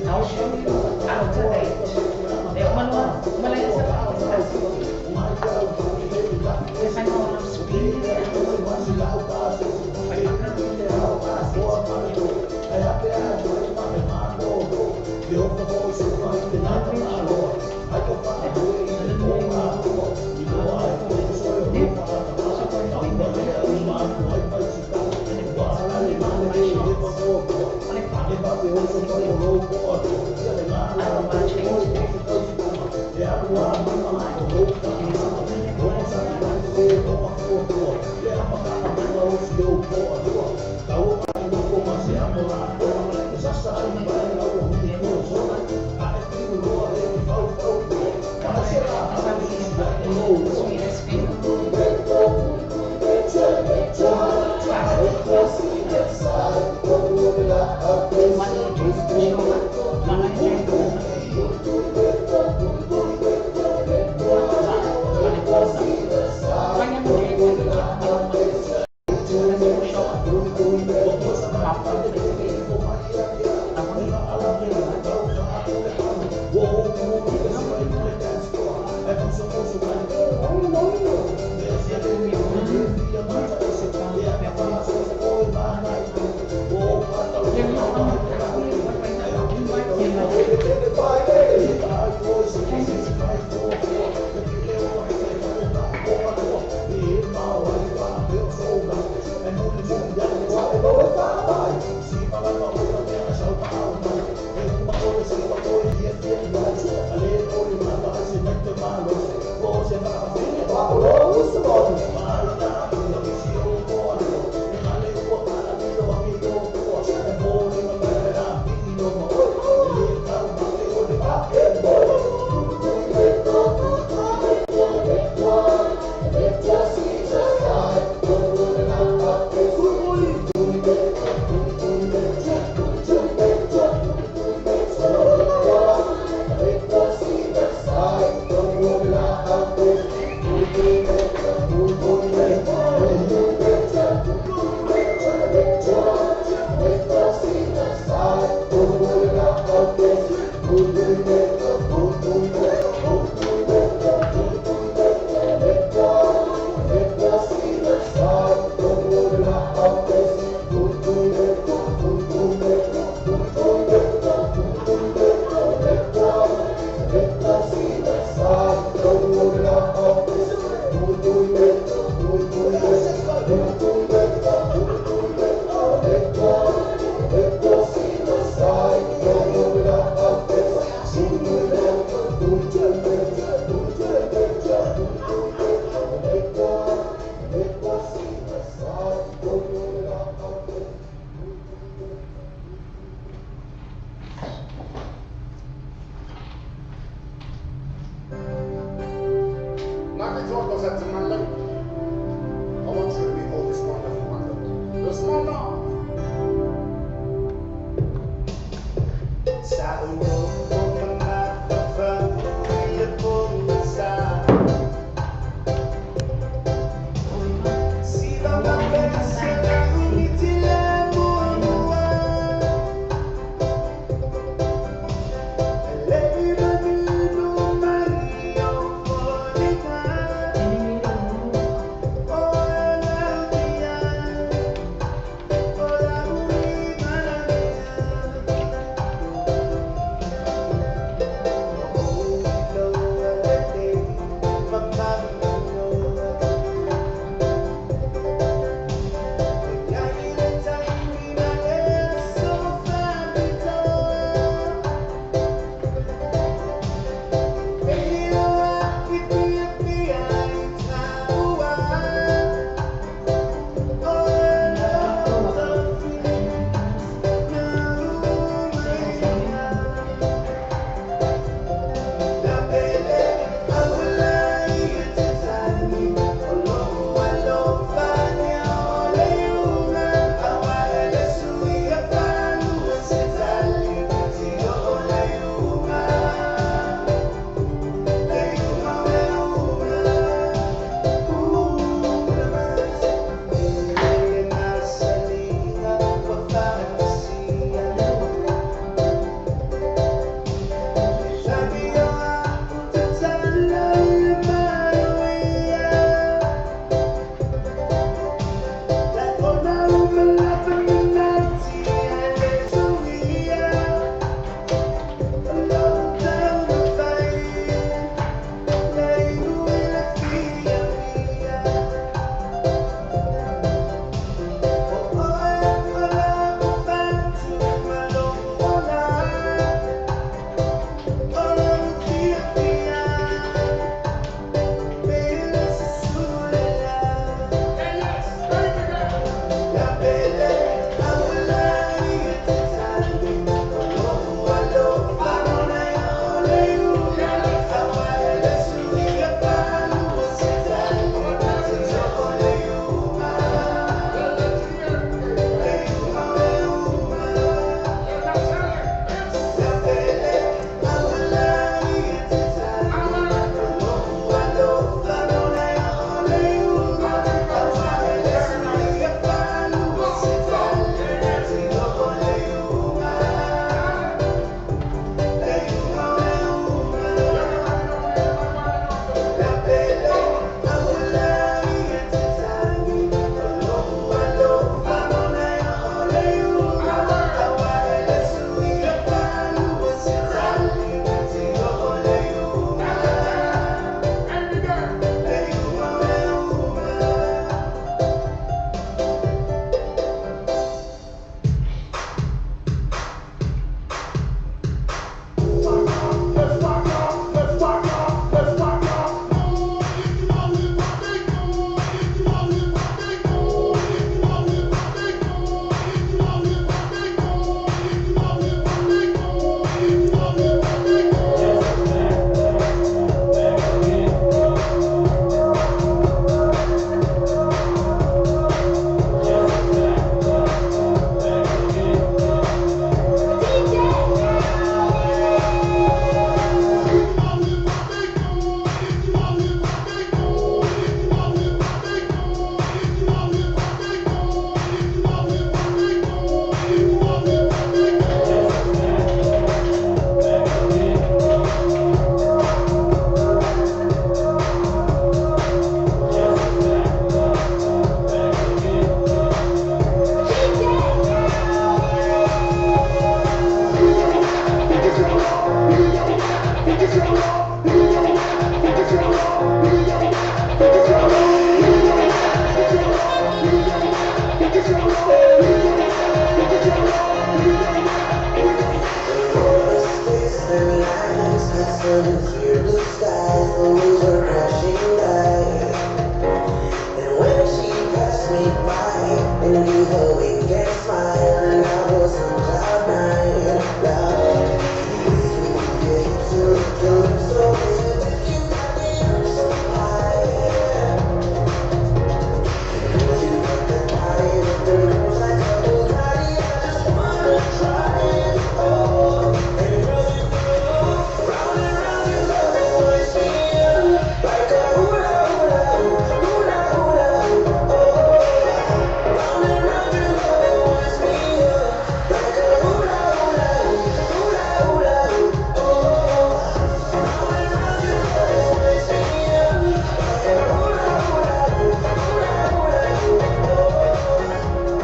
I'll show you after that.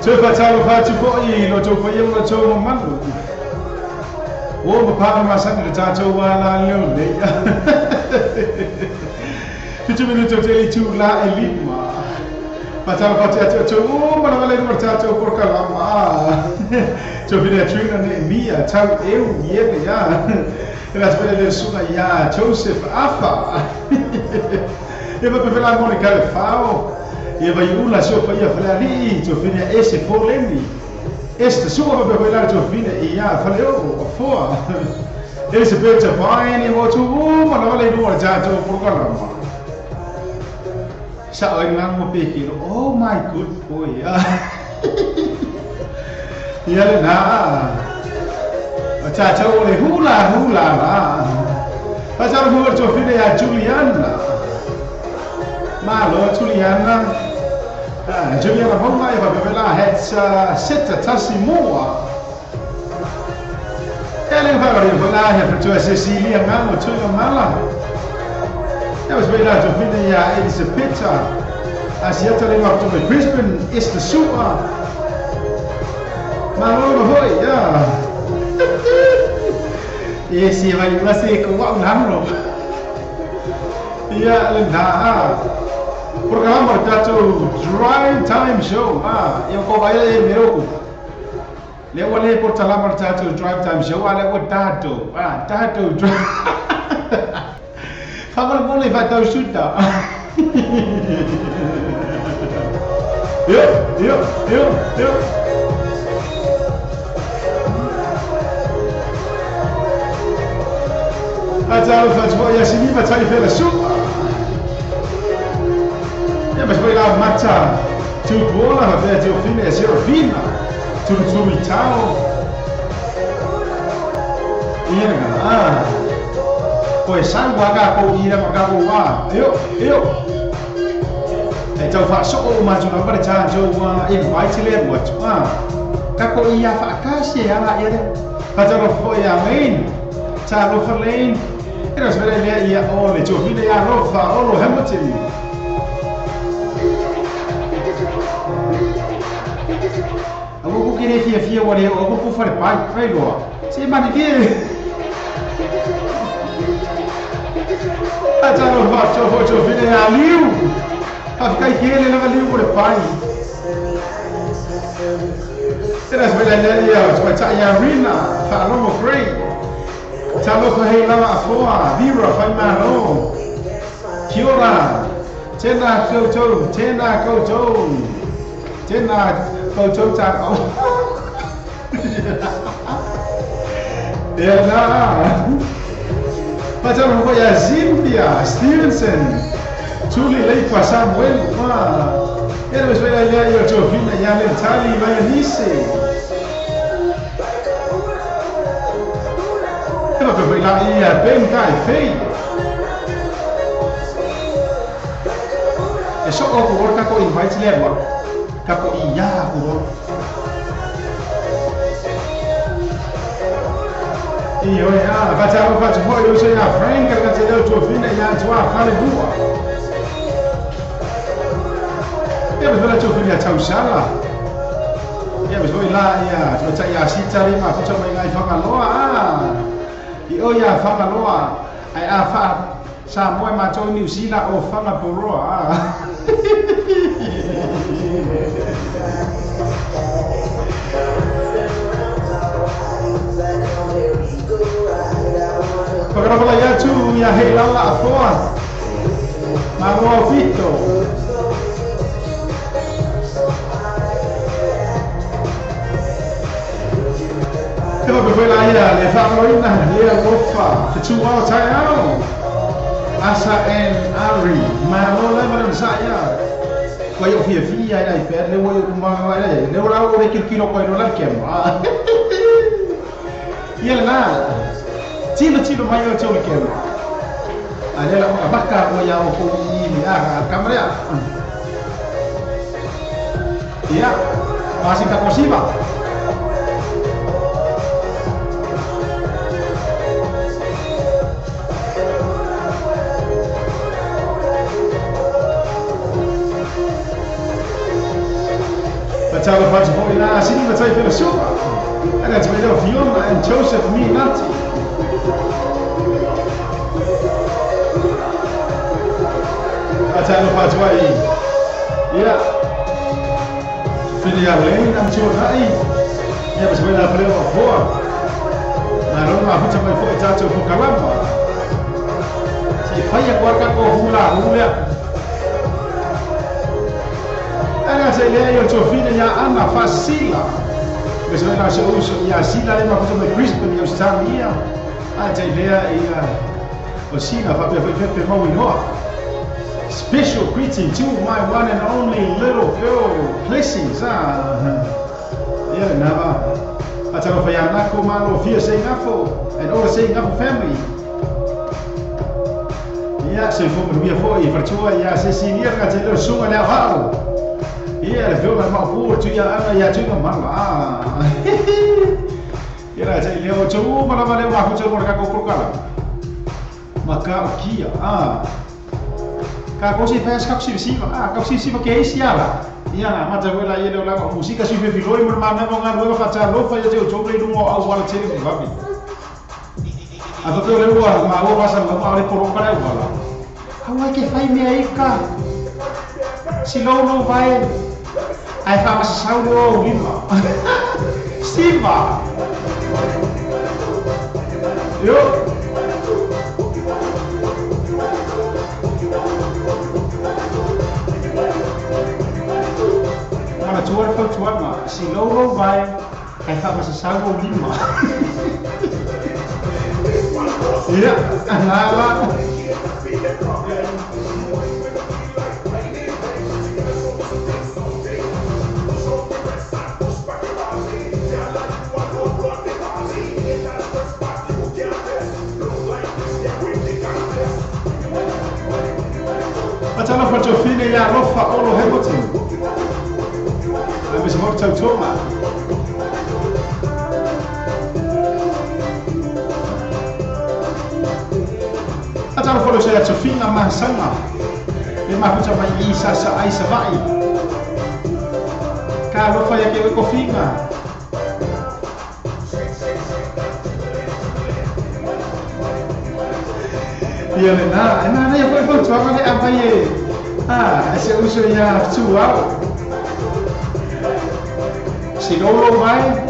Toe faatalofa atu foi i lo outou paia ma lo outou mamalu. Ua uma paga masani le tatou alaleo nei. 7 minute o te itulā e 5. Faatalofa atu ia te outou uma lava le lua o le tatou polokalama. Tofina Trina Neemia, Tau Eu, Iele, a. E la atu le susuga ia Joseph Afa. Ia faapea foi la Monica Lefao. Ia Vaiula si o paia Falealii, Tofina Ese Poleni. Esther Sua faapea foi la Tofina ia Faleoo, Afoa. Elisabeta Vine, ia ma outou uma lava le lua o le tatou polokalama. Sao ai ngā mo pekelo. Oh my good boy. Ia le nā. O tātou o le hula hula la. Whātaro hua tō whine a Juliana. Malo Juliana. Juliana Maunga e whapewela het seta tasi moa. E le whakari o la he whatua Cecilia Ngamo Tuinga Mala. E was wei la tō ia Elisabetta. Asiata le ngā mai Brisbane, Esther Sua. Malo no hoi, ia. E si vai ula se ko wa unamro. Ia le nā. Programa tatou Drive Time Show. Ah, ia ko vai e meroku. Le ua le polokalama le tatou Drive Time Show, a le ua tatou, ah, tatou Drive. Faamolemole faatau suta. Io, io, io, io. Faatalofa atu foi ia Siniva Taifela Sua. Ia ma foi la mata Tupuola faapea Teofina ia Serafina Tulutulu i tao. Ia na. Ko e sau a ka ko i ma ka ko wa. Io, io. E tau whaasoo o mātou lava le tātou invite le atu atu. Ka ko i a whaakasi e ala ia le. Whatalofa foi ia Lane. Talofa Lane. E rau se lea ia o le tōhine ia Lofa Olo Hamilton. Aua ku kere fia fia wa le o ku whare pai, pai loa. Se mani ke. A talofa tō tōhine ia liu. Whawhikai ke le lava liu o le pai. Tēnā se wela lea ia o tuai ia Rina, Whaalomo Gray. Talofa hei lava afoa, Vera Whaimano. Kia ora. Tēnā koutou, tēnā koutou. Tēnā koutou tākou. Tēnā. Whatalofa foi a Cynthia Stevenson. Tuli Leipa Samuel. Era mas wela lea ia o tōhina ia le tali mai a nisi. E whakawhai la ia Ben Kai Fei. E so o ko ka ko invite le wa. Ka ko i ya ko. I oi a, va ta va ta hoi o se ia Frank ka te leo tōhina ia tua fale hua. E mas wela tōhina tausala. Ia mas foi la ia tua ta ia sita le ma futa mai ngai whakaloa a. I o ia whakaloa ai a wha sa moe mātou New Zealand o Whangaporoa a. Whakarapala ia tu ia hei lala afoa. Maloa o fito. E whakawhai la ia le whaaloina le alofa te tūao tai ao. Asa and Ari. Malo le mara sa ia. Koe o fia fia i lai pēr le ua i umanga lai le. Le ora o le kilo koe no la kema. Ia le nā. Tilo tilo mai o tō le kema. A le la o baka o ia o ko i me a kamarea. Ia. Masi ka kosiva. Fatalofa atu foi la Sini Matai Felasu'a. And that's made of Fiona and Joseph Minati. Fatalofa atu ai. Ia. Fili Lane am Tuanai. Ia ma se la pale o foa. Na ro ma futa mai foi tatou fo kalama. Se fai a kwa ko hula hula. Ana se le yo tofina ya ana fasila. Mas vai lá se uso ya sila le ma futa mai Brisbane yo Australia. A te lea ia o sina fa pe pe pe mau inoa. Special greeting to my one and only little girl, Blessings. Ah. Ia le nava. Atalo fa ia nako malo fia se ngafo and all the se ngafo family. Ia se fo mo fo i fartua ia se sinia ka te le sunga le hao. Ia le fio ma pu tu ia ana ia tu ma ma. Ia la te le o tu ma la le ma ku tu mo ka ko kala. Maka o kia. Ah. Ka ko si fas ka si si ah ka si si ke si ala. Ia na mata wela ia le la musika si fe filoi mo ma na mo nga no fa ta lo fa ia te o tu le lungo au wala te le vabi. A fa pe le ua ma o pasa ma le poro ka le wala. Au ke fai me ai ka. Si lo lo vai. Ai fa ma sa lo lima. Siva. Yo. Mana tua fa tua ma si lo lo vai. Ai fa ma sa lo lima. Ia, la. Atalo fa tofine ia lofa olo Hamilton. Ai me se mo tau toma. Atalo fa lo se tofina ma sanga. Le ma futa mai isa sa ai sa vai. Ka lofa ia ke ko finga. Ia le na, na na ia foi foi le apai e. Ah, ese uso ia tu au. Si lo lo vai.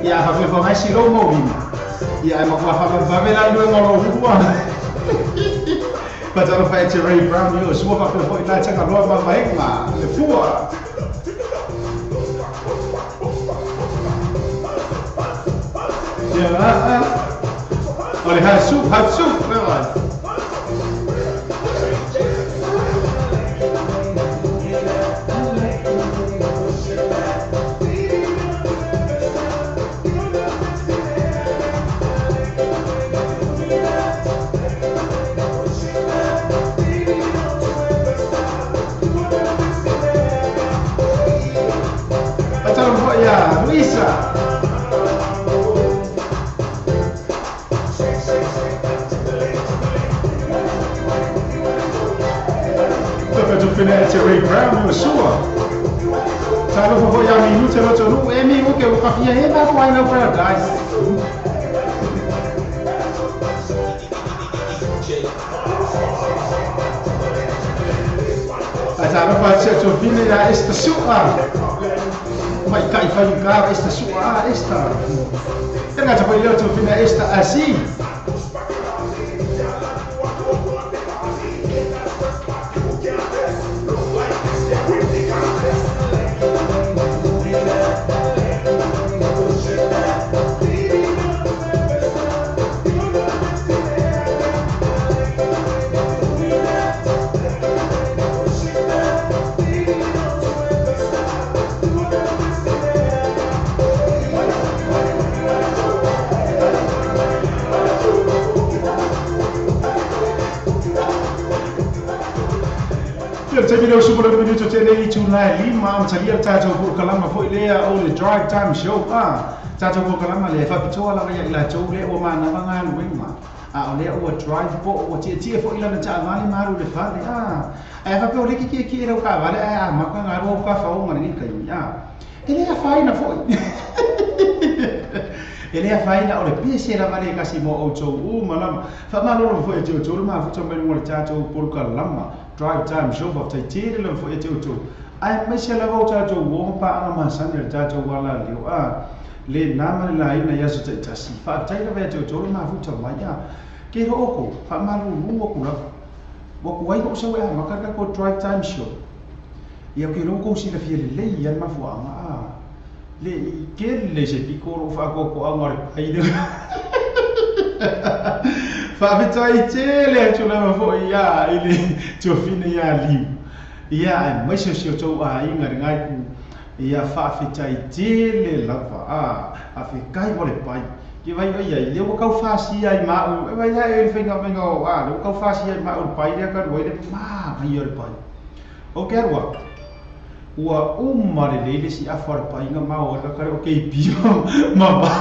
Ia fa foi mai si lo mo lima. Ia ma fa fa va la lo mo lo hua. But fa te Ray Brown yo sua fa foi la tanga lo ma vai ma le fua. Ia ah. O le ha su ha su, vai. Luisa. Te Ray Brown o sua. Talo fo ia minuto lo tonu e mi o ke o kafia e ba ko ai no paradise. Atalo fa te to vine ia esta sua. Mai kai fa ka esta sua esta. Tenga te foi to vine esta assim. Te video super le minuto te le itu na lima am talia tatou ko kalama foi lea o le drive time show a tatou ko kalama le fa pitoa la ia ila tou le o mana vanga luenga A o lea ua drive po o ua tietie foi lana taavale ma alu i le fale, a. Ae a faapea o lea e te tietie i lau taavale ae amata ona alu au tafaoga i lenei taimi, a. E le afaina foi. E le afaina, o le pese lava lea e tasi mo outou uma lava. Faamalolo foi ia te outou le mafuta mai luga o le tatou polokalama Drive Time Show. Faafetai tele lava foi ia te outou, aemaise lava o tatou uo ma paaga masani o le tatou alaleo, a. Le na ma le laina i aso taitasi. Faafetai lava ia te outou le mafuta mai, a. Ke iloa outou, faamalulu atu lava. Ua tuai lou sau e amata le tatou Drive Time Show. Ia ou te iloa ua tou silafia lelei lava le mafuaaga, a. Le i kele se pito o lou faatoatoaga o le pai lea. Faafetai tele atu lava foi ia i le tuafine ia Liu. Ia aemaise o si outou aiga i lena itu. Ia faafetai tele lava a afekai mo le pai. Ke vai oi ai lea ua tau fasia ai ma au e vai la e le fainga fainga o a lea ua tau fasia ai ma au le pai lea talu ai le manaia o le pai. O ke alu atu ua uma lelei le isi afa o le pai na ma o ai ka o KB ma ma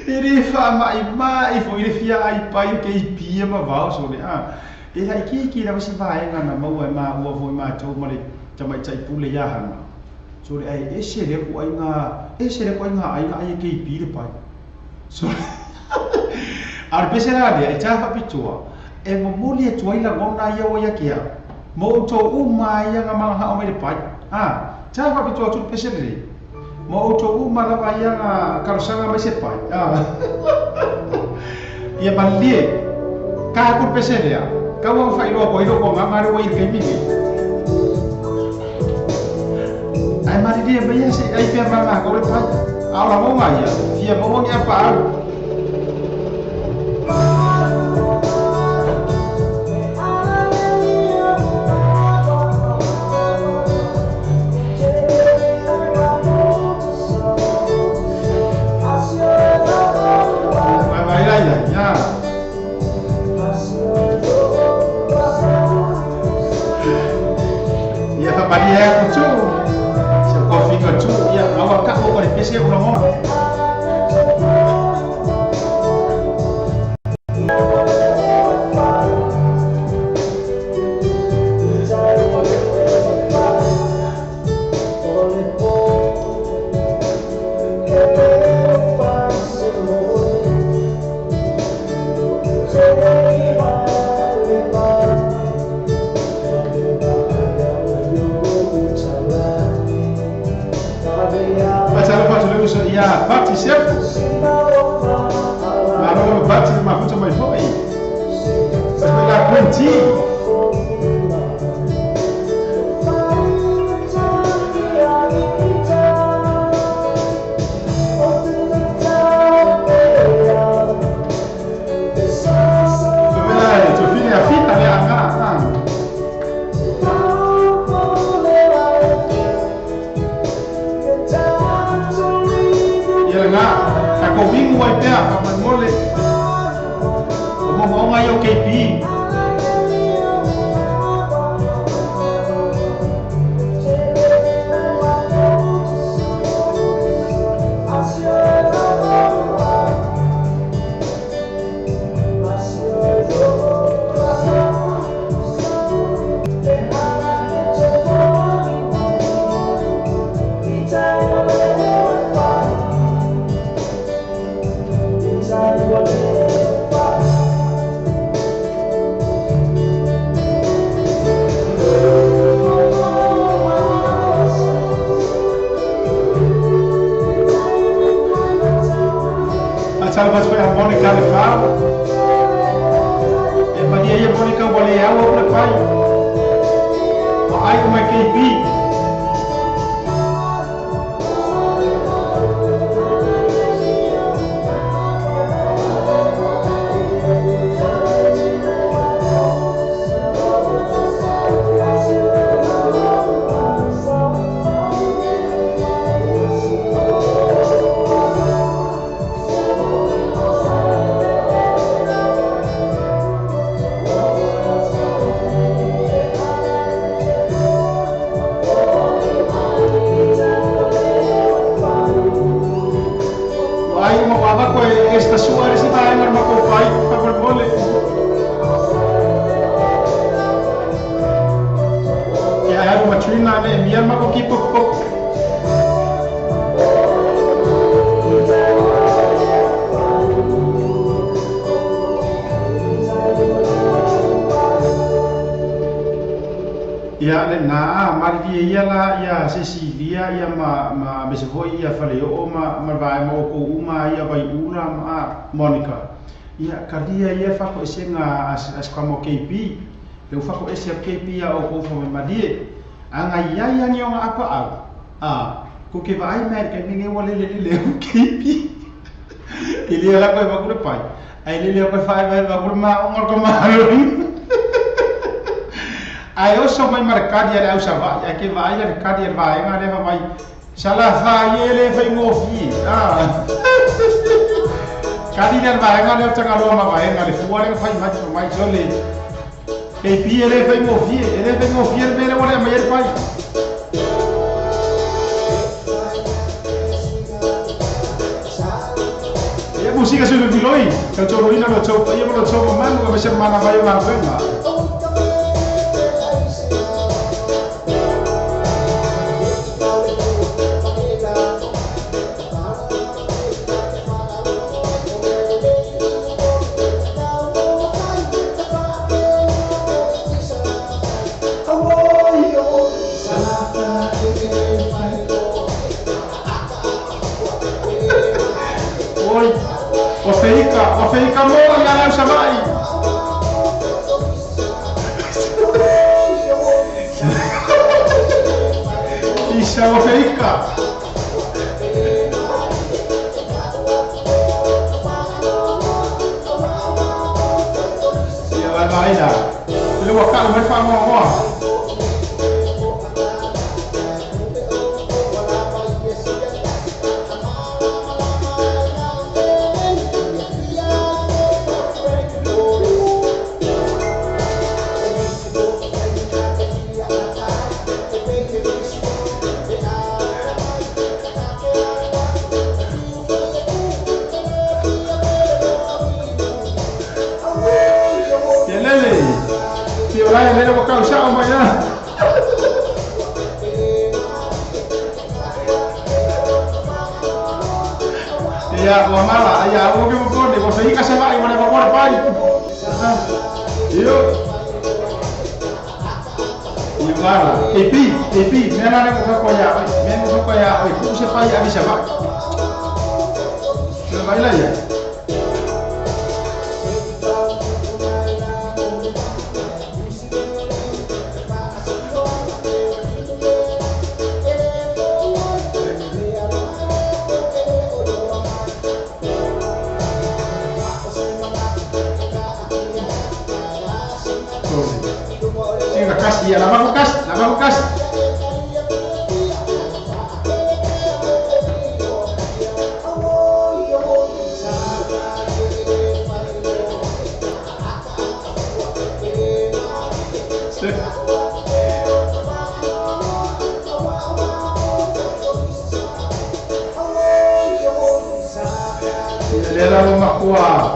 e le faamaimai foi le fia ai pai o KB ma vao sole a e laitiiti lava si vaega na maua e maua foi matou ma le tamaitai pule ia Hana. Sole ae ese lea ituaiga, ese lea ituaiga aiga ai e KB le pai. Sole a o le pese la lea e tā faapitoa e momoli atu ai lagona ia ua ia te au mo outou uma ia na manahao mai le pai. A tā faapitoa atu le pese lenei mo outou uma lava ia na talosaga mai se pai. A ia malilie ka aku le pese lea kau au faailoa atu ai lou agaga lea ua i le taimi nei. Ae malilie mai ia se i ai pea ma matou le pai. A o lagona ia, fia maua ni apaau. Mai mai la ia, ia. Ia faamalie ai aku tu. Si o kofi ka tu, ia maua ka o le pese o lagona. Faatalofa atu le uso ia Pati Sefu. Malo lava Pati le mafuta mai foi. Foi la Quinty. Fevela Tofine afita le aga. Ia lena, tatou vigu ai pea, faamolemole. O moomooga ia o KB. Faatalofa atu foi ia Monica Lefau. E malie ia Monica ua le au au le pai. Ua ai uma e KB. ia ma ko ki pok pok. Ia lena malilie ia la ia Sesilia ia ma ma aemaise foi ia Faleoo ma ma le vaega o outou uma ia Vaiula ma Monica. Ia kalia ia faafoesega a a se kama o KB. Le ua faafoese atu KB ia outou fa mai malie. A gai ai agi o apaau. A ko ke vaai mai le taimi lenei ua lele lele au KB. E le ala koe vaku le pai. Ae lele au koe faaevaeva aku le maoga o le kamalo. Ae oso mai ma le kali a le au Savaii, ae ke vaai la le kali a le vaega lea fa mai, sala fa ie le faigofie. Ah. Kali lea le vaega lea o Tagaloa ma vaega le fua lea na fai mai fa mai sole. KB e le faigofie, e le faigofie le mea lea ua le aumai ai le pai. Ia musika sui viloi, tautoruina lo tou paia ma lo tou mamalu aemaise le manava ai o galuega. Oi, ua feika, ua feika mo ia le au Savaii. Isa ua feika. Ia vaevae la. Le ua ka'u mai faagoagoa. Ia lele. Ia lai lele ua ka'u sa'o mai la. Ia ua mala, ia ua ke mokone, ua feika Savaii ua le vakoa le pai. Io. Ia mala. KB, KB, mea la le ua fakoa ia oe. Mea ua fakoa ia oe, tuu se pai ave i Savaii. Ia vai la ia. Sina kasi, ia lava ko kasi, lava ko kasi. Ia lea la ua makua.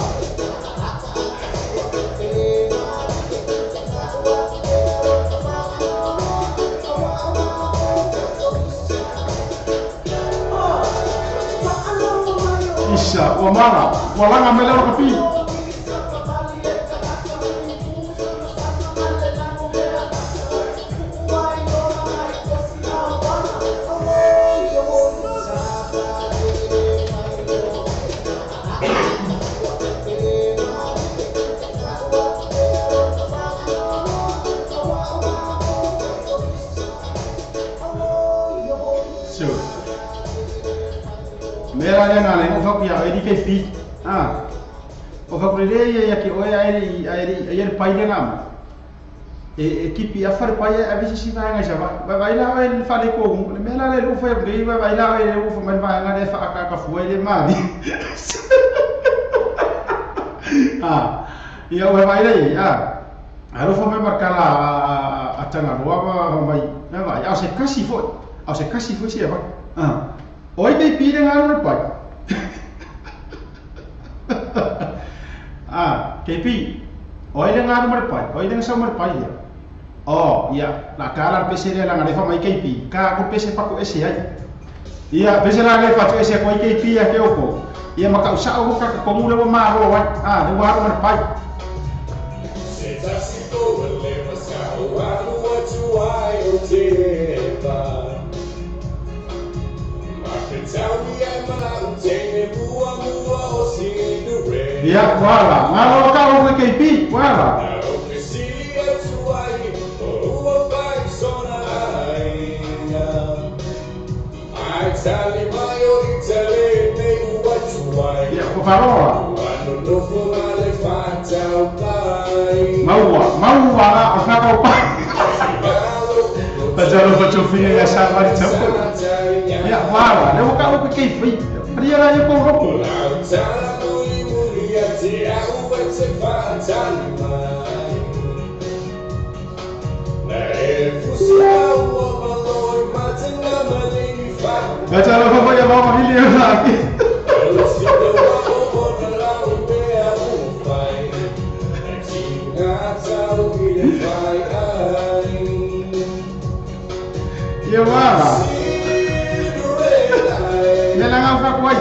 Isa, ua mala, ua laga mai le olo kapi. So, mea la lea na le o faku ia e ke fi. Ah. O faku le ia ia ke oe ai ai ai le pai le ngama. E e kipi a fare pai a visi si vaega i Savaii. Vai vai la oe le fale ko le mea la le lu fai nei vai vai la oe le lu mai vaega le fa aka ka fua le mali. Ah. Ia oe vai le ia. Alofa mai markala a Tagaloa ma mai. Na vai, au se kasi foi. Au se kasi foi sia vai. Ah. Oi kei pire ngā le pai. Ah, kei pi. Oi le ngā le pai. Oi le ngā le pai ia. Oh, ia, la ka la pese le la ngare fa mai KP. Ka ko pese fa ko ese ai. Ia, pese la le fa to ese ko KP ya ke oko. Ia maka usa o ka ko mu le ma ro wa. Ah, le wa ro ma pai. Ia, wala. Ngalo ka o KP, wala. Ia, ko faroa. Maua, maua la o fa ko pa. Pajalo fa chofine ya sa mari chapo. Ia, wala, le ka o KP. Pria la yo ko ropo. Pajalo fa ya ba ma le la ki. Ia wala. Le la ngau fa ko ai.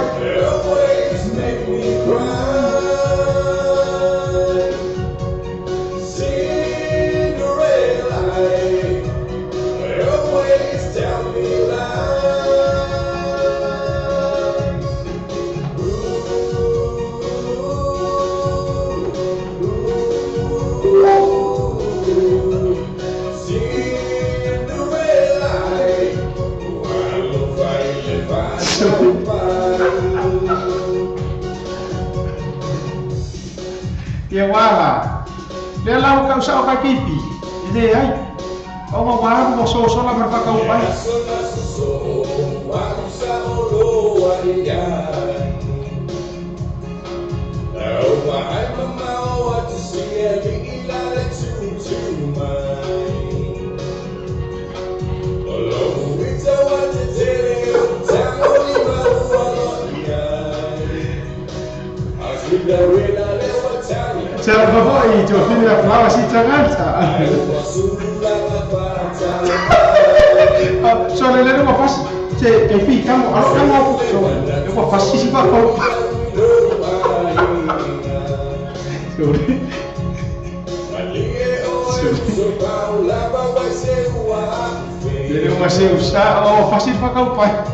Ia wala. Le la ka usa o ka kipi. Ile ai. O ma wa mo so so la mar fa ka upai. C'era poi Giovine a flava si ciagazza. Sono le nuove fasi, cioè che qui camo, allora camo, sono le nuove fasi si fa con. Sorry. Le nuove se usa o fasi fa con pai.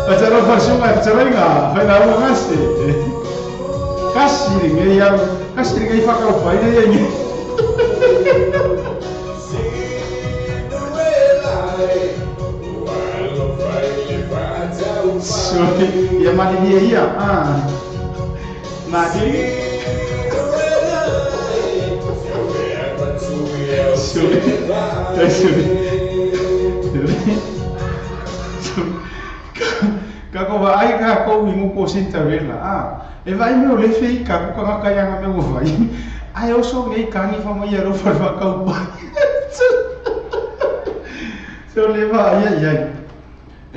Pacaran versi nggak cerai nggak, final ngasih. Kasih nih yang kasih nih fakir apa ini yang ini. Sorry, ya mati dia iya. Ah, mati. Sorry, sorry, sorry. Kako va ai ka ko mi mo Cinderella. Ah, e vai meu le fei ka ko ka ka ya me vai. Ai eu sou ngai ka ni fa mai ro fa fa ka pa. So le va ai ai.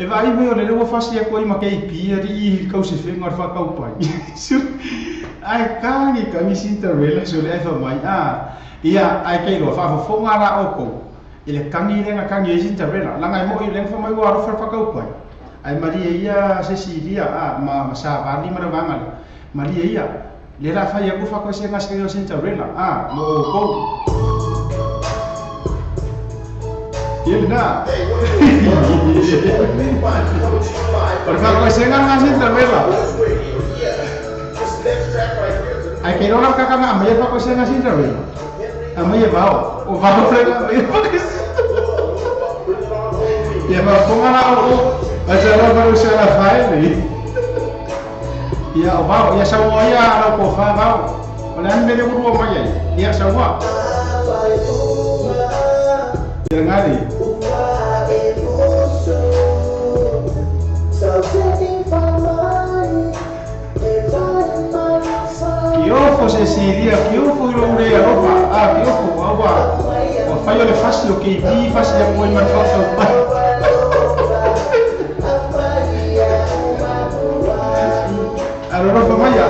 E vai meu le lo fa sia ko i ma ke pi ri ka se fe ngar fa ka pa. Ai ka ni ka ni Cinderella so le fa mai. Ah, ia ai ke lo fa fo ngara o ko. Ile kangi le kangi Cinderella. La ngai mo i le fa mai wa ro fa fa ka pa. Ai Maria ia Cecilia a ma sa vali mana bangal Maria ia le la fa ia ku fa ko se ngas ke Cinderella a mo ko Yena por fa ko se ngas Cinderella ai que no la kaka ma fa ko se ngas Cinderella. Aumai e vao. O vao flega mai. Ia faafofoga la o ae sa loa se ala faele. Ia o vao, ia sauoa ia lau tofa vao. O le a le mea lea ua lua mai ai? Ia sauoa. Ia gali. Kiofo Cecilia, kiofo i lou le alofa. Ah, kiofo, aua. Ua fai o le fasi o KP, fasi a koe ma le fautau mai. Alolofa mai ah.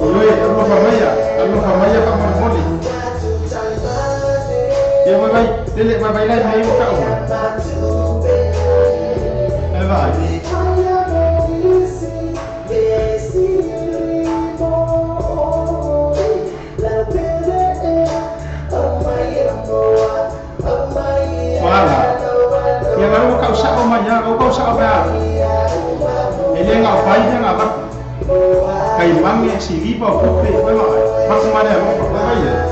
Ioe, alofa mai alofa mai faamolemole. Ia vai vai, lele vai vai lai mai o kau. Vai vai. Wala. Ia vai o kau sa o mai o kau sa o mai. E le ngau fai ngā va. Kai mange si lipa o kupe, vai vai. Maku mane alofa, vai vai.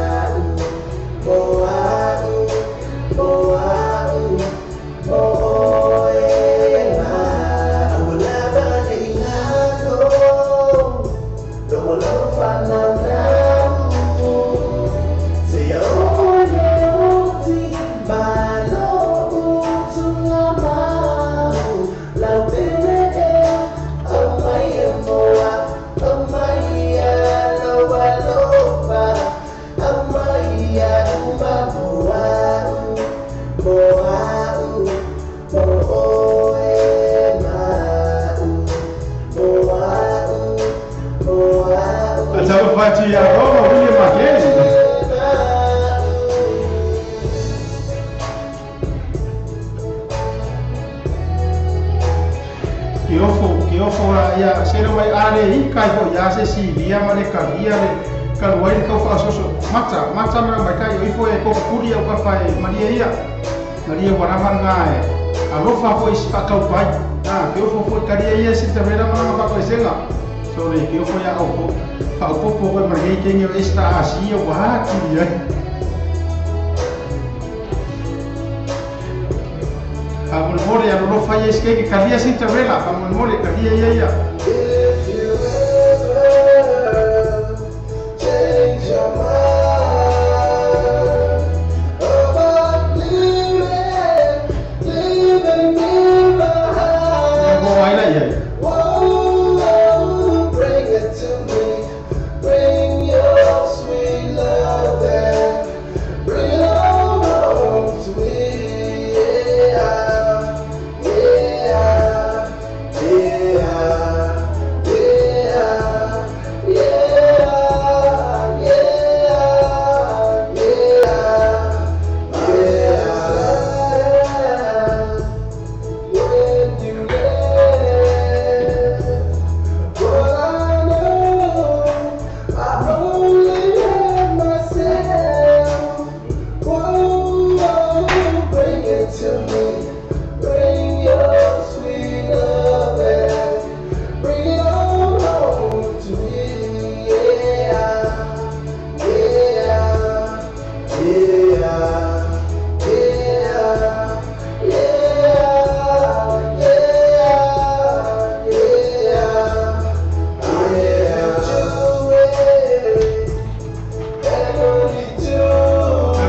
Atalofa ia Roma William Makeni. Kiofo, kiofo ia sere mai are i kai ho ia se si lia ma le kalia le kaluai le kau whaasoso. Mata, mata mara mai kai o ifo e koko kuri au ka whae maria ia. Maria warawa ngā e. Alofa fo i si whakau pai. Ah, kiofo fo i karia ia si te wera maranga whakoesenga. So le kiofo ia au po. Whaopopo koe margei kengi o esta asia wā kiri ai. Faamolemole alolofa ia isi keiki kalia Cinderella, faamolemole kalia ia ia. Ia mo ai la ia.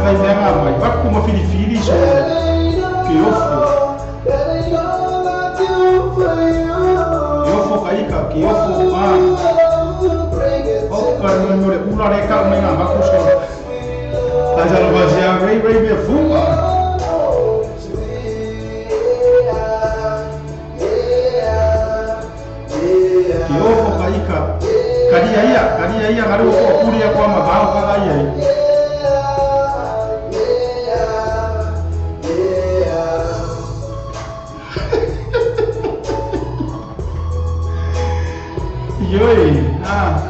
Vai mea ngā mai, vaku ma filifili so kiofo. Kiofo ka ika, kiofo ah. O ka no le ula le ka mai ngā vaku so. Ai sa lo vasia rei rei mea fuga. Kiofo ka ika. Karia ia, karia ia ngaru ko kuri ko ma vao ka ga ia. Ioi, ah,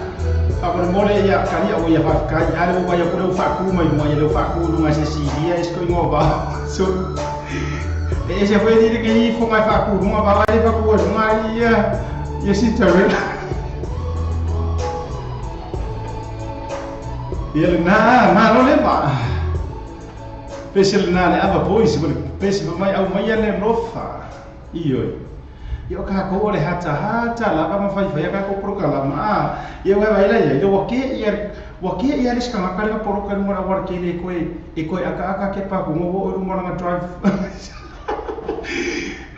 faamolemole ia kalia o ia faafekai ale ua ia kule ua faaku mai mai le faaku luga se silia e sikoigoa vao. So, E ese foi alii le ke ifoga e faakuluga vaoa le faakua i luga ai ia ia Cinderella. Ia lena, malo le ma. Pese lena le ava boys ma le pese fa mai au mai le lofa. Ioe. Ia o kākou o le hatahata lava ma faifaia kākou polokalama a ia ua vaai la iai ua kē ia ua kē ia le isi tagata le poloka i luga o le auala tele e koe e koe akaaka ke pa kuga ua oo i luga o lana drive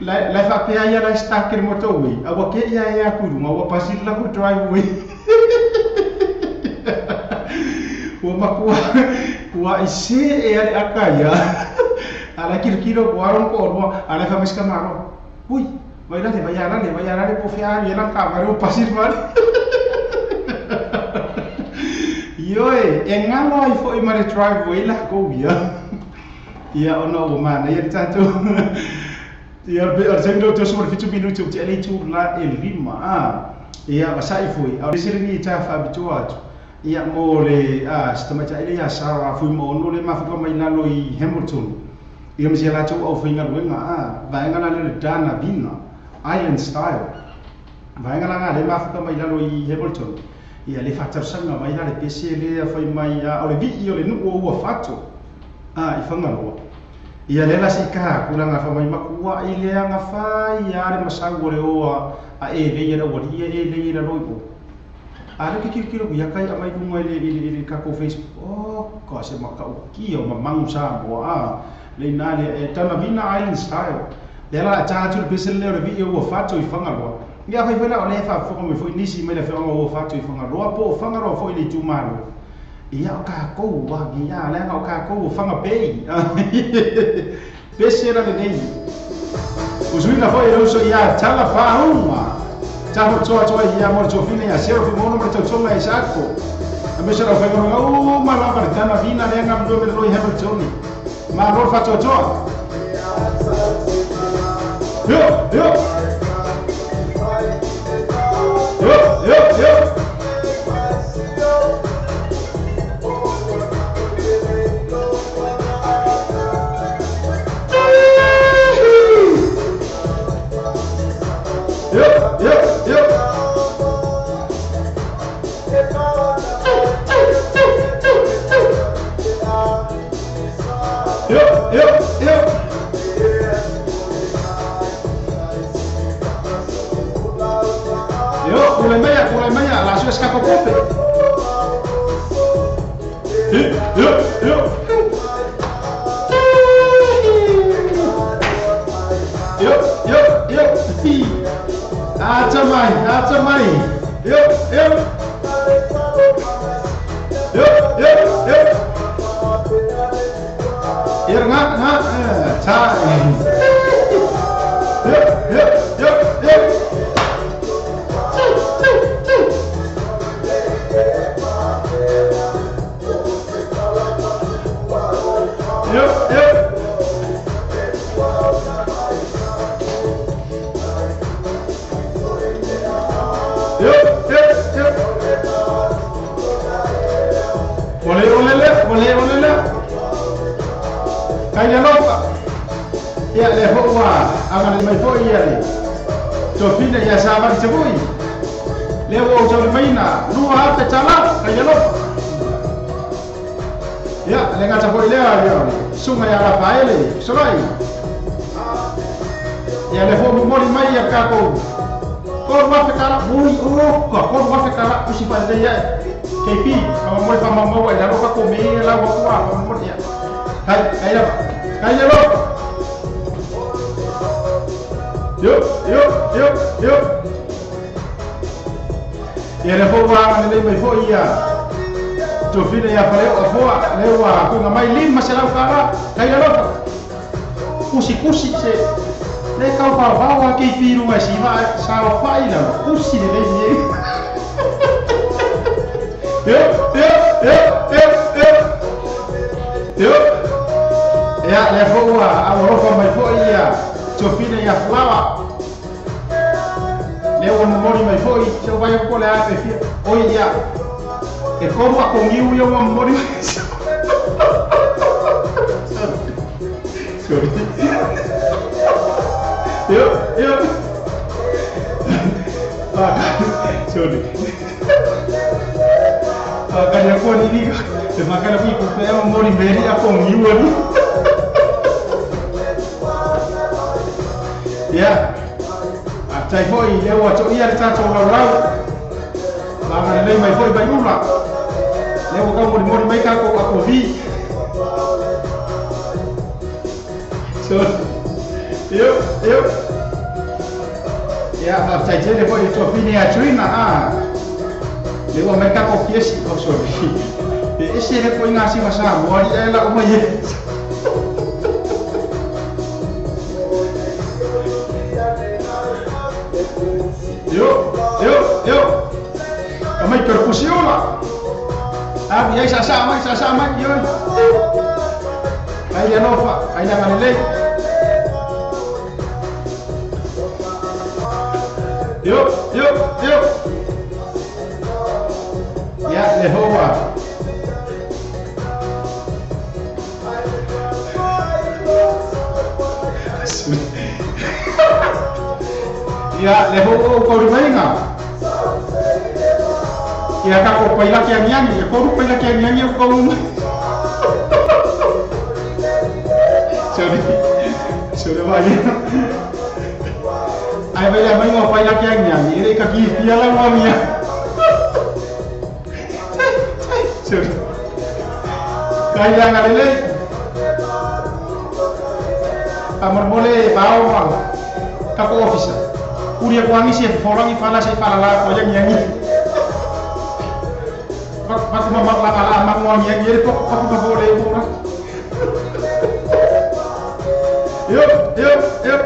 la la e faapea ia la e stuck i le motorway a ua kē ia e atu i luga ua pasi le latou driveway ua matua kuaʻi see a le aka ia a la e kilokilo atu a lona toalua a la e fai mai si tamaloa Ui, vai lale, vai alale, vai alale po fea ali ela ka vai o pasir vale. Ioe, e ngalo ai foi ma le driveway la ko ia. Ia ona ua manaia le tatou. Ia pe o le taimi lea ua toso ma le 7 minute ua tea le itula e 5 a. Ia vasa'i foi, a o le seleni e ta faapitoa atu. Ia mo le a si tamaitai lea ia Sarah Fuimaono lea e mafuta mai lalo i Hamilton. Ia ma si a latou aufaigaluega a vaega la lea o le Dana Vina, Island Style. Vaega la na lea e mafuta mai lalo i Hamilton. Ia le faatalosaga mai la le pese lea fai mai a o le vii o le nuu o Uafato a i Fagaloa. Ia lea la se i ka atu la fai mai makuai leaga fai a le masau o le o a e lei e le aualii e lei e lalo i o. A lea ou te tilotilo atu ia kai aumai luga i le, i le, i le tatou Facebook, oka se matautia o mamagu Samoa a, le ina lea, e Danavina Island style. Lea la a ta atu le pese lea o le vii o Uafato i Fagaloa. Ia afai foi la o lea e faafofoga mai foi nisi mai le afioaga o Uafato i Fagaloa po o Fagaloa foi i le itumalo. Ia o tatou a, ia leaga o tatou o Faga Bay. Pese la lenei. Usuina foi e le uso ia tala faauma. Taho toa toa ia mo le tofina ia sero fumono ma le tautoga ia Isako. A me se lau whaingaronga uma lava le tana vina le anga mlua me le loi Hamiltoni. Ma lo whatoatoa. Yo, yo. Yo, yo, yo. Yo, yo, yo. Yo, yo, yo. Yo, tulai maia, tulai maia, la sua scapa kope. Yo, yo. Yo, yo, yo. Ata mai, ata mai. Yo, yo. Yo, yo, yo. Ia nga, nga, ta. Yo, yo, yo, yo. Yo, yo. Yo, yo, yo. Ole, ole le, ole, ole le. Kai le lofa. Ia le hoa anga le mai foi ia le. Tofina ia sa mari te vui. Le ua ou tauli maina, lua afe tala, kai le lofa. Ia, le gata foi lea, ia, susuga ia Rafaele, Solai. Ia, le foi momoli mai ia kākou. Tolu afe tala, ui, oka, tolu afe tala, usi whalelei ae. KP, whamamoli whamaumaua i lalo kako me ia lau atua, whamamoli ia. Kai, kai lava, kai le lofa. Yo, yo, yo, yo. Ia le foi ua agalelei mai foi ia Tofina ia Faleoa foa le ua tuuina mai $500 kai alofa. Kusi kusi se le kau vaovao a kei piluga e siva saofai lalo kusi lelei nei. Yo, yo, yo, yo, yo. Yo. Ia lea foi ua alolofa mai foi ia Tofina ia Fulawa. Lea ua momoli mai foi se ua vaai atu po o le a pe fia. Oi ia, e tolu ako niu ia ua momoli mai. Sorry. Yo, yo. Ah, sorry. Ah, kaya ko ni ni. Te makala pi ko pe mo mori meri a ko ni wo ni. Ya. A tai foi le wa to ia ta to lau lau. Ma ngana nei mai foi bai ula. Le wa ka mori mori mai ka ko a ko vi. So, yo, yo. Ya, ma tai tele foi to fini a trina a. Le wa mai ka ko kiesi, oh sorry. E ese le ko inga si masa mo ari ela o mai. Yo, yo, yo. Amai percusiona. Ah, ya isa sa mai sa sa mai yo. Ai le lofa, ai la manele. Yo, yo, yo. Ya le hoa. Ya le ho ko ri mainga. Ya ka ko paila ki angi ya ko paila ki angi ko um. Sorry. Sorry vai. Ai vai a mainga paila ki angi ere ka ki pia la mo mia. Sorry. Kai la ngalele. Amor mole bao ma. Ka ko officer. Uria ko angi si forangi fala si fala la ko yang yangi. Pak pak mama la ala mak mo yangi ere pok pak ma bole mo. Yo yo yo.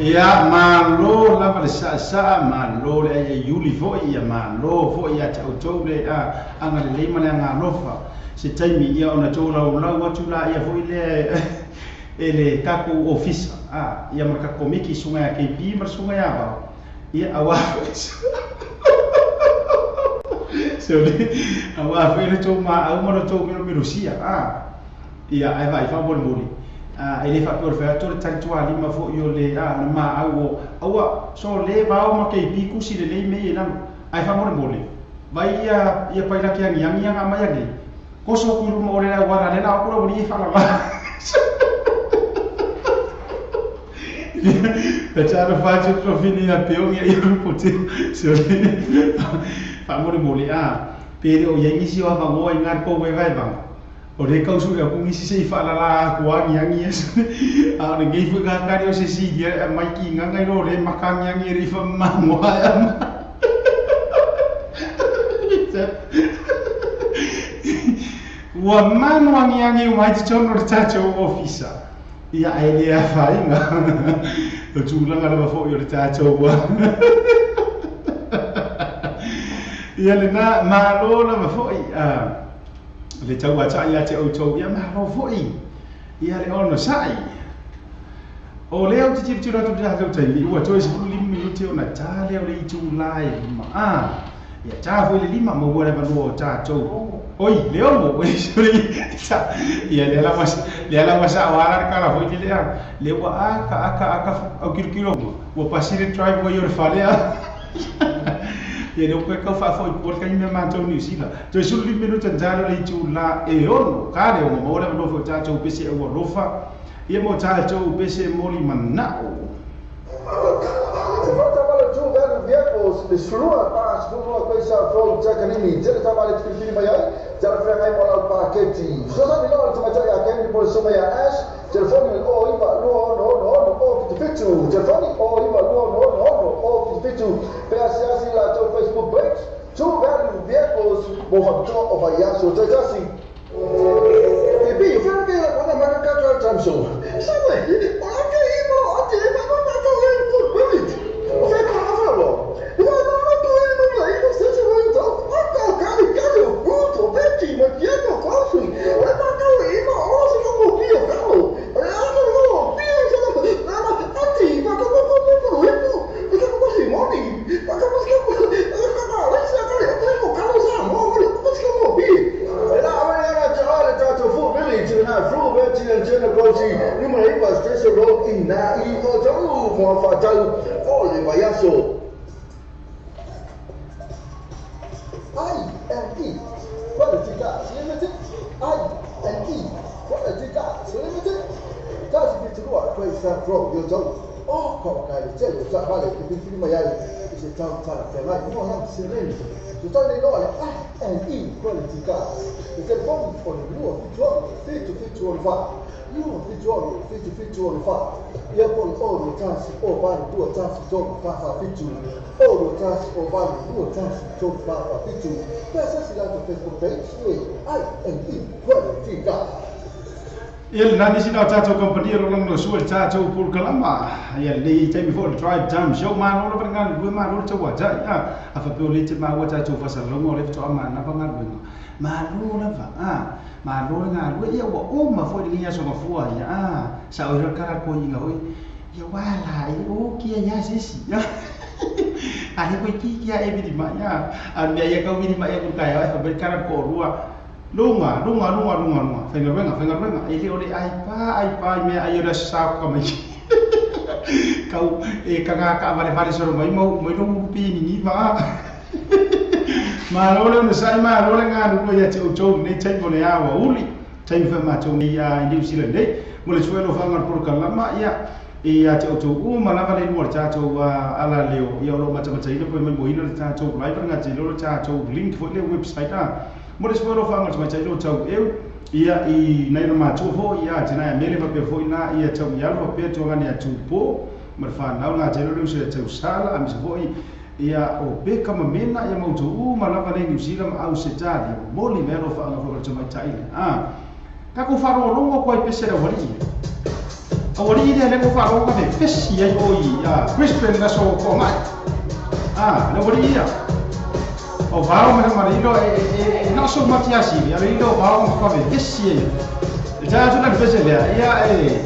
Ia malo lava le sa'asa'a malo le ai iuli fo'i ia malo fo'i ia te outou le a agalelei ma le agalofa se taimi ia ona tou laulau atu laia fo'i lea e le takou ofisa a ia ma le kakomiki suga ia KP ma le suga ia vao ia auā sorry auā fo'i le tou maau ma le tou milomilosia a ia ae vaai faamolemole e le faapea o le fai atu o le talitualima fo'i o le a na maau o aua so le vao ma KP kusi lelei mei e lalo ae faamolemole vai ia ia pailaki agiagi aga mai agei koso ku i luma o le auala le la aku la ua e faalala Talo fatu profini na peongi ia rupote sorry faamolemole a pe le o iai nisi o avagoa i gā kou e vaevaga o le kausu ia ku ngisi se i faalala aku agiagi a o lenei fo'i kakali o se si ia mai kigaga i lo le makagiagi e le i faamamagoa ae ama ua manu agiagi uma ai totonu o le tatou ofisa ia ae le afaina o tulaga lava fo'i o le tatou ua ia lenā malo lava fo'i a le tau ata'i ia te outou ia malo fo'i ia le ono sa'i o lea ou te tilotilo atu i le tatou taimi ua toe 15 minute ona tā lea o le itulā e lima a ia tā foi le lima maua le avanoa o tatou oi le ono oi sorry ia lea lava sa'o ala le kala foi lelea le ua aka aka aka au kilokilo ua pasi le driveway o le fale a ia le uka kau faafo'i po le kaimi matou Niu Sila toe 15 minute na tā lea o le itulā e ono ka le ono maua le avanoa foi o tatou pese au alofa ia mo tatou pese moli mana'o. Le sulua pa sulua ko isa fo takanini tele tamale filifili mai ai tele fengai mo lau paketi sosani lo te matai a kemi po so mai a ash telefoni o iva lua ono ono ono o fitu telefoni o iva lua ono ono ono o fitu pe asiasi la tau Facebook page two value vehicles mo fa o fa yaso te tasi e bi fa ke la kona maka ka tam so sabe o ke imo o te ma ma ma ko e ko wait o fa ko fa lo aso. I&E Quality Cars Limited. I&E Quality Cars Limited. Tasi fitu 2 Quayside Road, yo tau. O ko kai le tele o ta vale ke filifili mai ai i se tau tala feagai mo la seleni. So tau nei loa le I&E Quality Cars. Le telefoni o le 276 7 7 6 4. 2 76 7 7 6 4. Ia po le 0 1 0 8 2 1 3 4 4 7. 0 1 0 8 2 1 3 4 4 7. Per se si lato Facebook page e I&E Quality Cars. Ia le nani sina o tātou kompani o lolong no sua le tātou pulukalama. Ia le taimi fo le drive time show malo lava le galulue malo le tauatai a. A faapea o lē te maua tātou faasalalouga o lea faatoa manava galuega. Malo lava a. Malo le galue ia ua uma foi lenei aso gafua ia a. Sao ai loa le kala koiga hoi. Ia ua la e o kia ia se isi. A he koe ki kia e vili mai a. A le mea ia kau vili mai aku le taeao e fai mai le kala le toalua. Luga, luga, luga, luga, luga. Faigaluega, faigaluega. E le o le ai pa, ai pa i mea ai o le aso sa ka mai. Kau e kaga ka vale vale solo mai mau mai lo pi ni ni va. Malo le ona sai malo le ngā lua ia te outou nei taimi o le aoa uli. Taimi fa matou nei a i New Zealand nei. Mo le sue alofaga o le polokalama ia ia te outou uma lava le lua le tatou ala leo ia o lo o matamataina po o maimoina le tatou live le gata i lo le tatou link foi le website a. Mo le sue alofaga o le tamaitai lo tau eu ia i nai ona matua foi ia tina e mele faapea foi na ia tau i alo faapea tuagane a Tupo ma le fanau le gata i lo le uso ia Tausala aemaise foi ia o Beka ma Mena ia ma outou uma lava le New Zealand ma Ausetalia momoli mai alofaaga foi o le tamaitai lea a tatou faalogologo atu ai pese le aualii aualii lea lea ua faalogo ka vevesi ai oi ia Brisbane le aso toagai a le aualii ia o vao ma ma le ilo e na so matiasi ia le ilo vao ma ka vevesi ai le tae atu la le pese lea ia e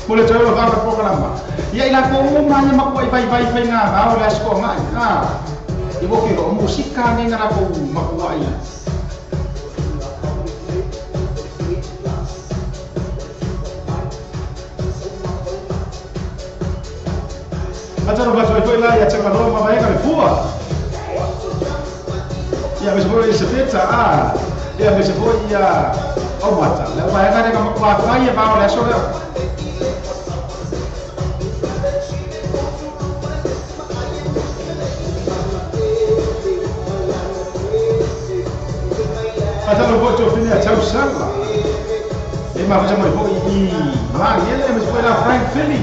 mo le toe alofaga o le polokalama ia i latou uma ia makuai vaivai faiga vao le aso toagai a ia ua ke o musika nei na latou makuai. Faatalofa atu ai foi la ia Tagaloa ma Vaega le Fua. Ia aemaise foi o Elisapeta a ia aemaise foi ia Aumata. Le au vaega lea ka matua fai e vao le aso lea. Faatalofa foi Tofine a Tausala. E mafuta mai foi i Magele aemaise foi la Frank Philly.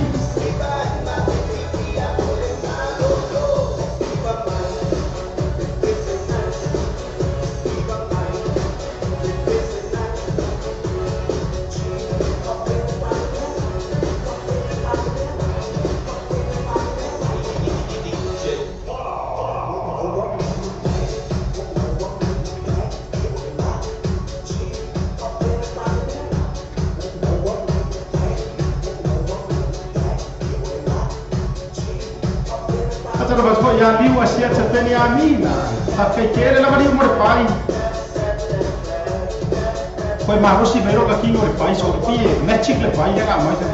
Faatalofa atu foi ia Liu Asiata Peniamina. Faafetai tele lava Liu mo le pai. Koe malosi mai loa ka kino le pai so pi e magic le pai lea ka aumai tau.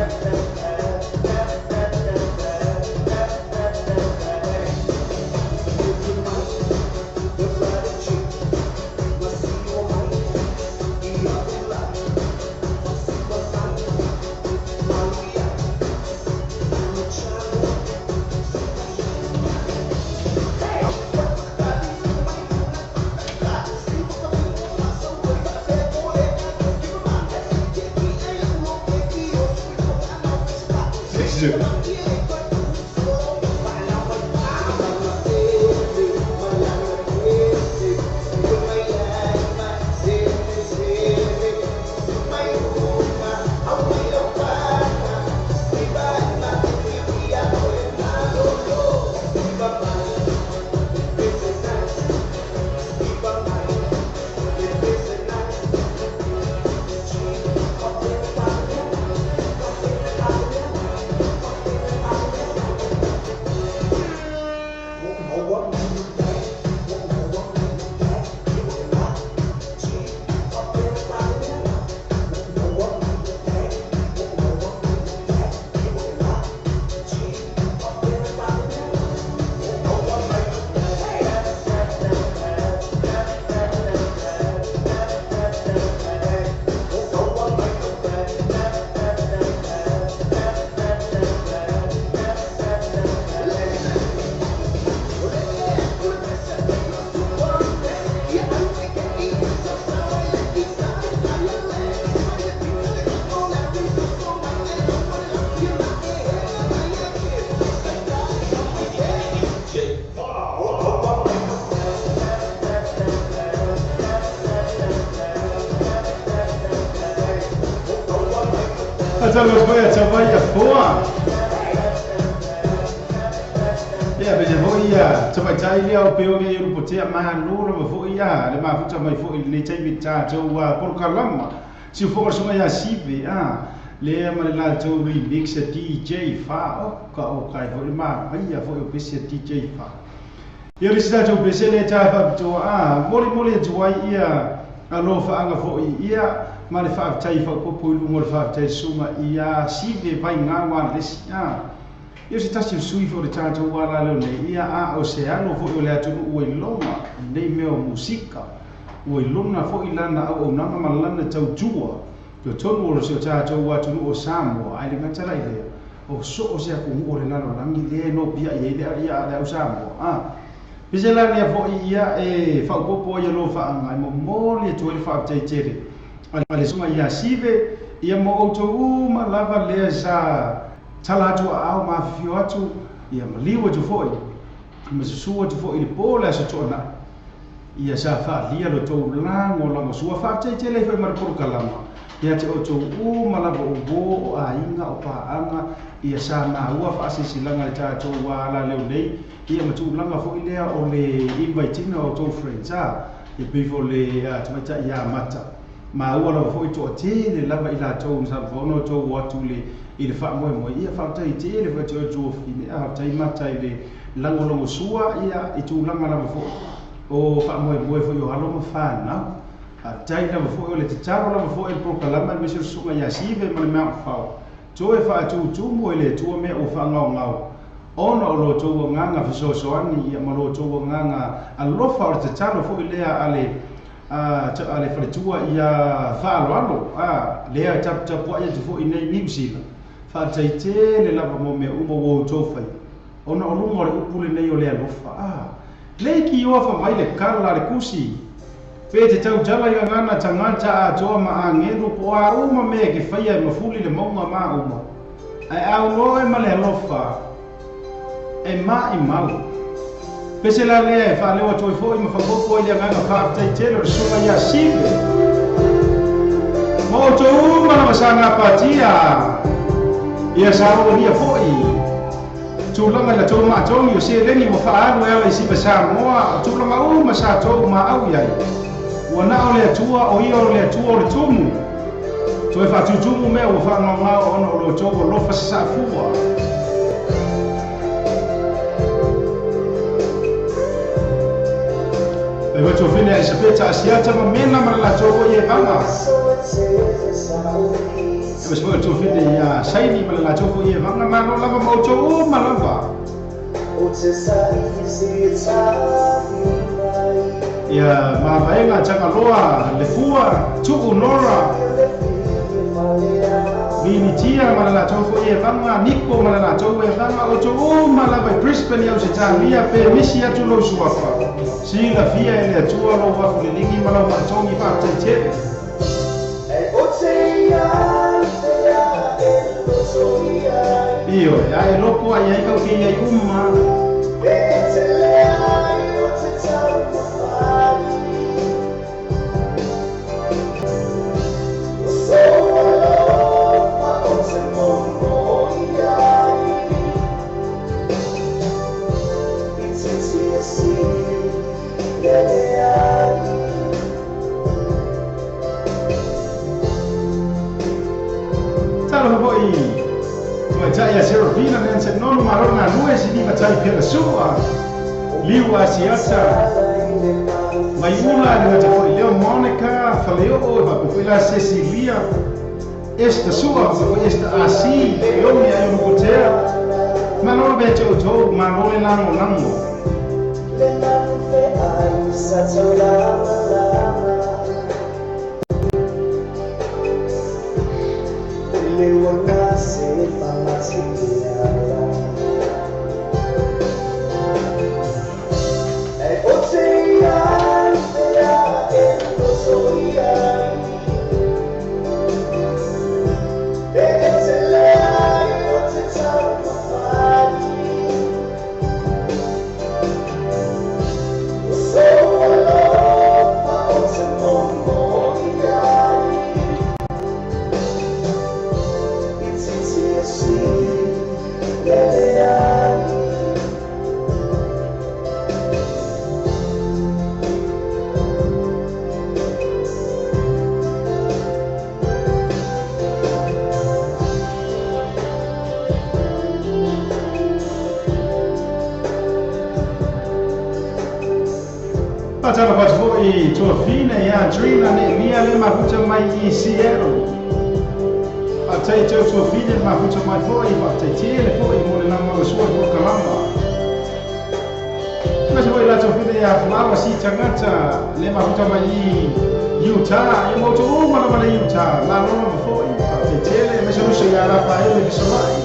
Tatalo atu foi ia Tavai Afoa. Ia, pese foi ia tamaitai lea o Peone i Ulupotea, malo lava foi ia le mafuta mai foi i lenei taimi i tatou polokalama. Siufoka le susuga ia Sive, a, lea ma le latou remix a DJ Fa. Oka oka ai foi le manaia foi o pese a DJ Fa. Ia o le isi tatou pese lea ta faapitoa, a, molimoli atu ai ia alofaaga foi ia ma le faafetai faaopoopo i luga o le faafetai susuga ia Sive Vaiga Walesi, a. Ia o se tasi o sui foi o le tatou ala leo nei, ia a o se alo foi o le atunuu ua iloga i nei mea o musika, ua iloga foi lana auaunaga ma lana tautua totonu o si o tatou atunuu o Samoa, ae le gata la i lea, o so o se atunuu o le lalolagi lea e nopiai ai le ia le au Samoa. A pese la lea foi ia e faaopoopo ai alofaaga e momoli atu ai le faafetai tele a le Susuga ia Sive, ia mo outou uma lava lea sa Tala atu a ao ma afifio atu, ia maliu atu foi, ma susu atu foi i le po le Aso Toonai. Ia sa faalia lo tou lagolagosua faafetai tele ai foi ma le polokalama ia te outou uma lava o uo, o aiga, o paaga, ia sa maua faasilasilaga i le tatou ala leo nei, ia ma tulaga foi lea o le invite ina o outou friends a, ia pei foi o le tamaitai ia Mata. Maua lava foi toatele lava i latou na sa ona outou o atu i le faamoemoe, ia faafetai tele foi te oe Tuofine, a faafetai Mata i le lagolagosua ia i tulaga lava foi o faamoemoe foi o alo ma fanau. Faafetai lava foi o le tatalo lava foi i le polokalama aemaise o le susuga ia Sive ma le Mount Fao toe faatutumu e le Atua mea ua faagaogao ona o lo outou agaga fesoasoani ia ma lo outou agaga alofa o le tatalo foi lea a le a a le faletua ia faaaloalo a lea e taputapuai atu foi nei Niu Sila, faafetai tele lava mo mea uma ua outou faia, ona o luga o le upu lenei o le alofa a leikioa fa mai le kala a le kusi pe te tautala i gagana tagata atoa ma agelu po o a uma mea e ke faia e mafuli le mauga ma uma ae aunoe ma le alofa E maʻimau. Pese la lea e faaleo atu ai foi ma faaopoopo ai le agaga faafetai tele o le Susuga ia Sive. Ma outou uma lava sa gapatia ia sa aualia foi tulaga i la tou maatogi o seleni ua faaalu e ala i Siva Samoa, o tulaga uma sa tou maau i ai. Ua na o le Atua, o ia o le Atua o le tumu. Toe faatutumu mea ua faagaogao ona o lo outou alofa sasaafua. E wa tofine a Elisapeta Asiata ma Mena ma le latou foi Evaga. E wa foi tofine ia Saini ma le latou foi Evaga. Malo lava ma outou uma lava. Ia mavaega Tagaloa Lefua Tuu Nora Vinitia ma le latou foi Evaga Niko ma le latou Evaga outou uma lava i Brisbane i Ausetalia pe misi atu lou suafa silafia e le Atua lou afu leligi ma lau maatogi faafetai tele. Ioe, ae loko ai ai kau ke iai uma. Talofa foi Tamaitai ia Serafina Nansen Nonu malo le galue sili matai Pela Sua Liu Asiata Maiula le gata foi leo Monica Faleoo e faapea foi la Cecilia Esther Sua faapea foi Esther Asi Leomi Aio Nukutea Malo le te outou malo le lagolago. Faatalofa atu foi i Tuafina ia Trina Neemia le mafuta mai i Seattle. Faafetai i tou Tuafina le mafuta mai foi, faafetai tele foi mo le lagolagosua i polokalama. Aemaise foi la Tuafina ia Flower si tagata le mafuta mai i Utah, ia ma outou uma lava le Utah, malo lava foi, faafetai tele, aemaise o uso ia Rafaele Fesolai.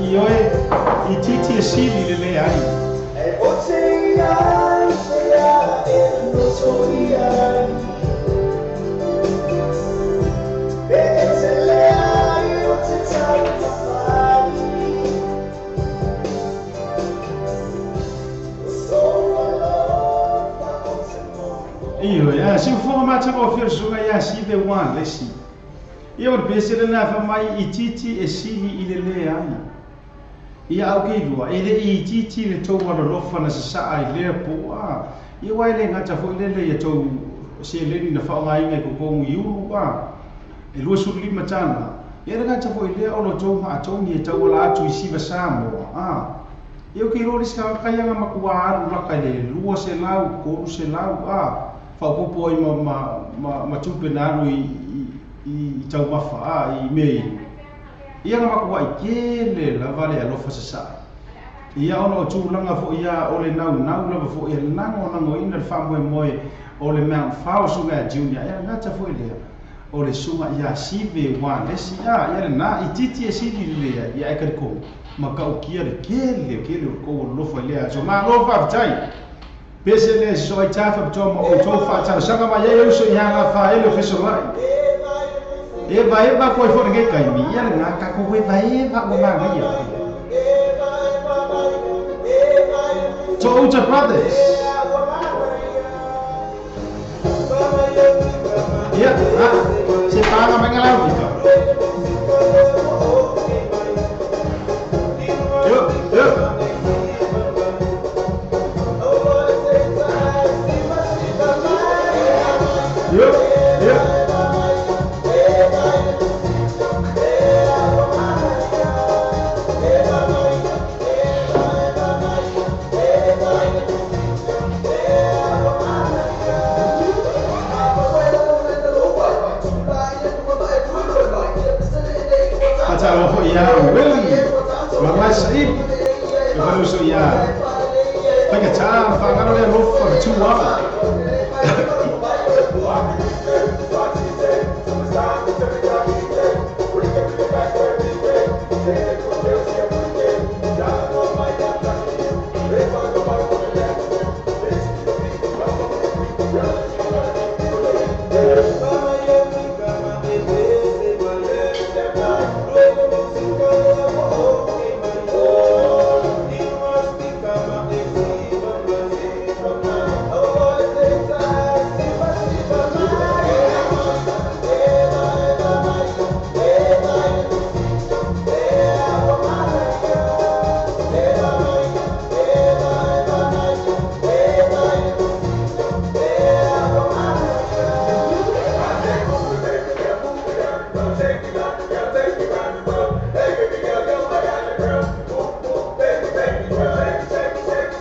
Ioe, itiiti e sili le leai. Ioe, a siufofoga matagofie o le susuga ia Sive Walesi. Ia o le pese lena fai mai itiiti e sili i le leai. Ia au ke ilua, e le i itiiti le tou alolofa na sasaa i lea po a. Ia aua e le gata foi lele ia tou seleni na faaaogaina i totonu i ulu a, e 25 tala. Ia e le gata foi lea o lo tou maatogi e tauala atu i Siva Samoa a. Ia ou ke iloa le isi tagata ia na matua alu laka i le 200, 300 a, faaopoopo ai ma, ma, ma, ma tupe na alu i, i, i taumafa a, i mea inu. Ia na matuai tele lava le alofa sasae. Ia ona o tulaga foi ia o le naunau lava foi e lagolagoina le faamoemoe o le Mount Fao susuga ia Junior, ia gata foi lea o le susuga ia Sive Walesi a, ia lena itiiti e sili le leai, ia ae talitonu matautia le tele tele o le tou alolofa i lea aso. Malo faafetai. Pese le so ai tafa pitoa ma outou faatalosaga mai ai uso ia Rafaele o Fesolai. Eva eva koe foi lenei taimi, ia lena tatou eva eva ua manaia. To'outa Brothers. Ia, ah, se paga mai ngalau kita. Yo, yo. Yo, yo. Faatalofa foi ia Willie Malae Saib e faluso ia faigata ona faagalo lea alofa fetuala.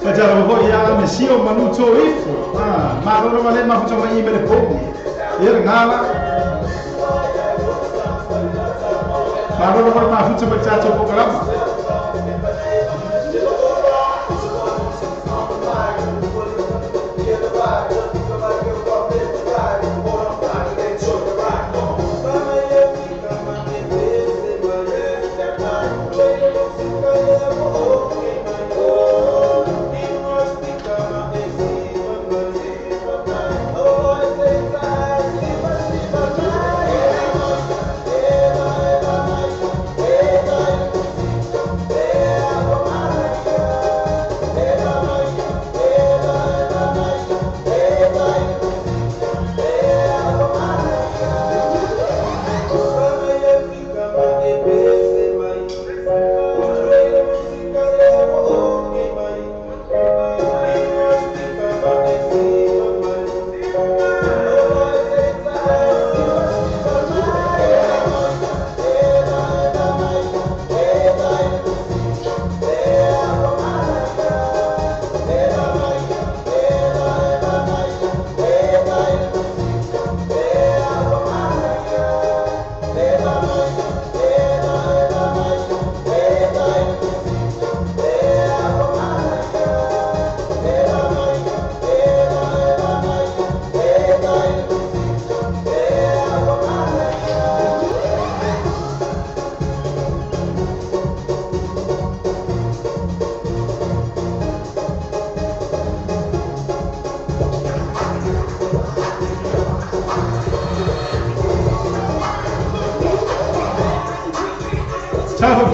Faatalofa foi ia Mesio Manuto Ifo. Ah, malo lava le mafuta mai i Meleponi. Ia le gala. Malo lava le mafuta mai tatou polokalama.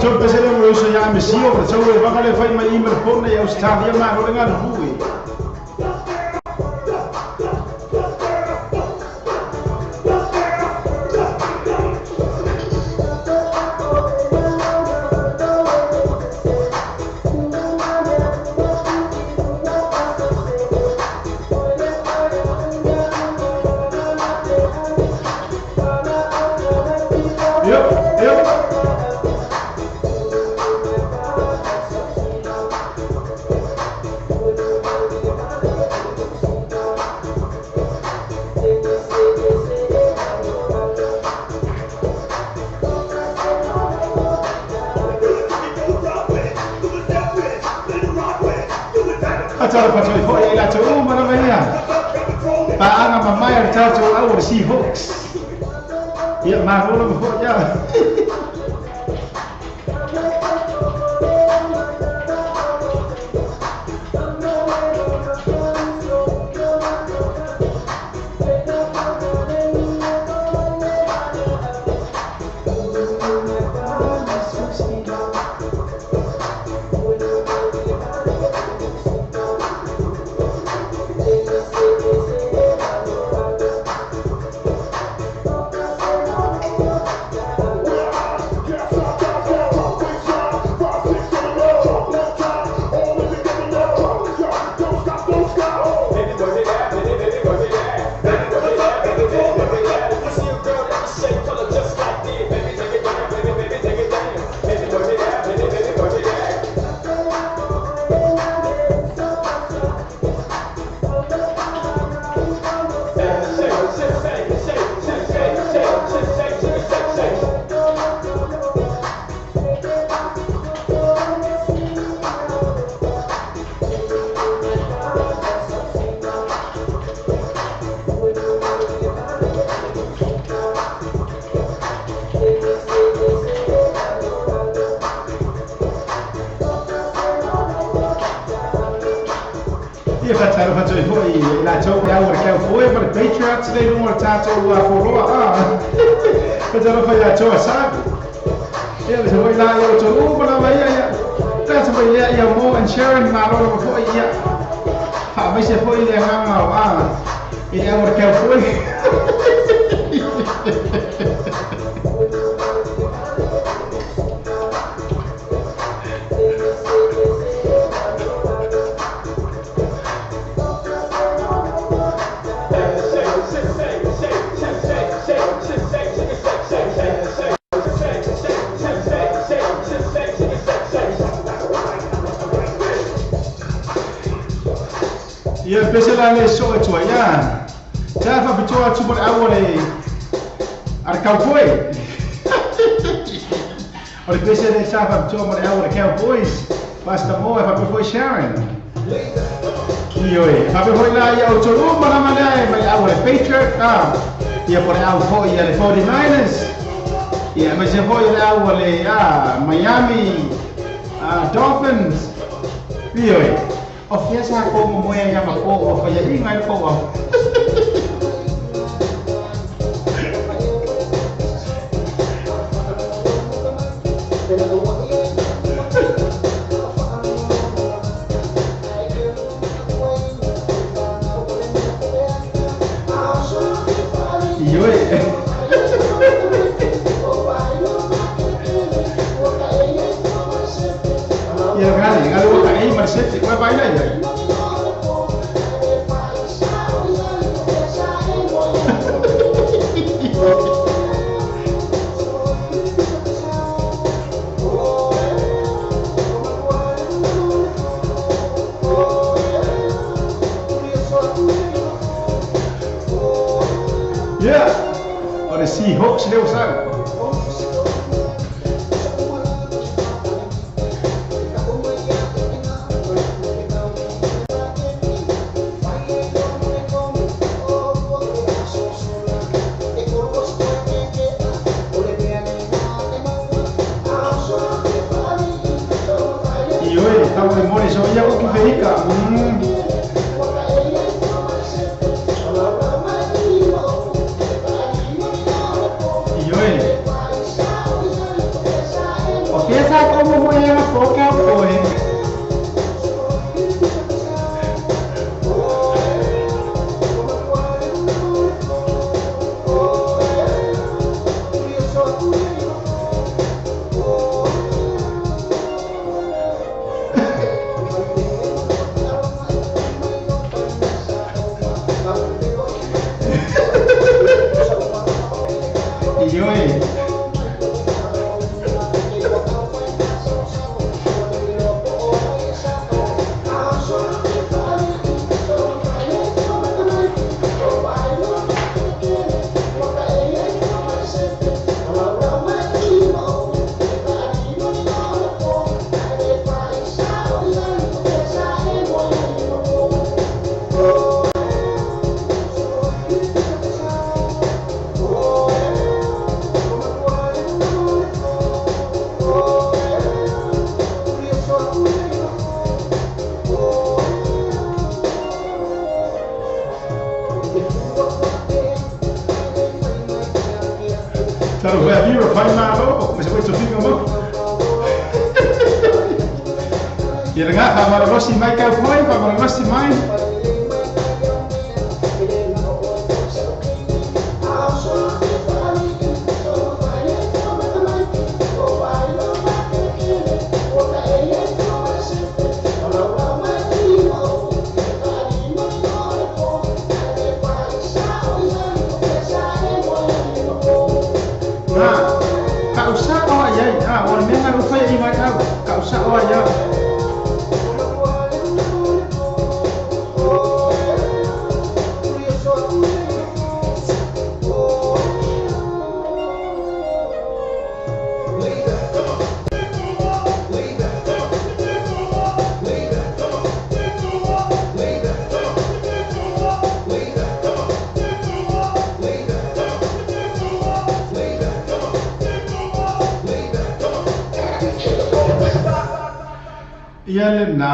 tau pese le mo so ya me sio o tau e vaka le fai mai i ma pona i Australia ma lo le ngā hui. Seahawks. Ia mahalo mo ia. Patriots le lunga o tātou ua foroa a. Ka tala whai a toa sāku. Ia le se hoi la ia o tō mana mai ia. Tātou mai ia ia Mo and Sharon mā rora ma foi ia. Ha mai se foi le nganga o a. I le awa kau foi. Ia pese la le so e tua ia. Tā whapitoa atu mo le aua le ar Cowboy. O le pese le sa whapitoa mo le aua le Cowboys. Pastor Mo e whapitoa Sharon. Ioi, whapitoa la ia o tolu mana mana e mai aua le Patriot. Ia po le au foi ia le 49ers. Ia mai se foi le aua le Miami Dolphins. Ioi. O fiasa ko mo moe ia ma ko o fa ia inga ko o. Ioi. Ia gali, gali o ka ei marcete, ko vai lá ia. Yeah. O le Seahawks leo sabe. Ioi, tau le mole so ia o ki vehika. Ioi. Talo fai vira fai malo, ma se poi tofiga mo. Ia le ngā whamaralosi mai kau poi, whamaralosi mai. Nā, ka usa o ai ai, o le mea ngā whai i mai au, ka usa o ai au. Ia le nā,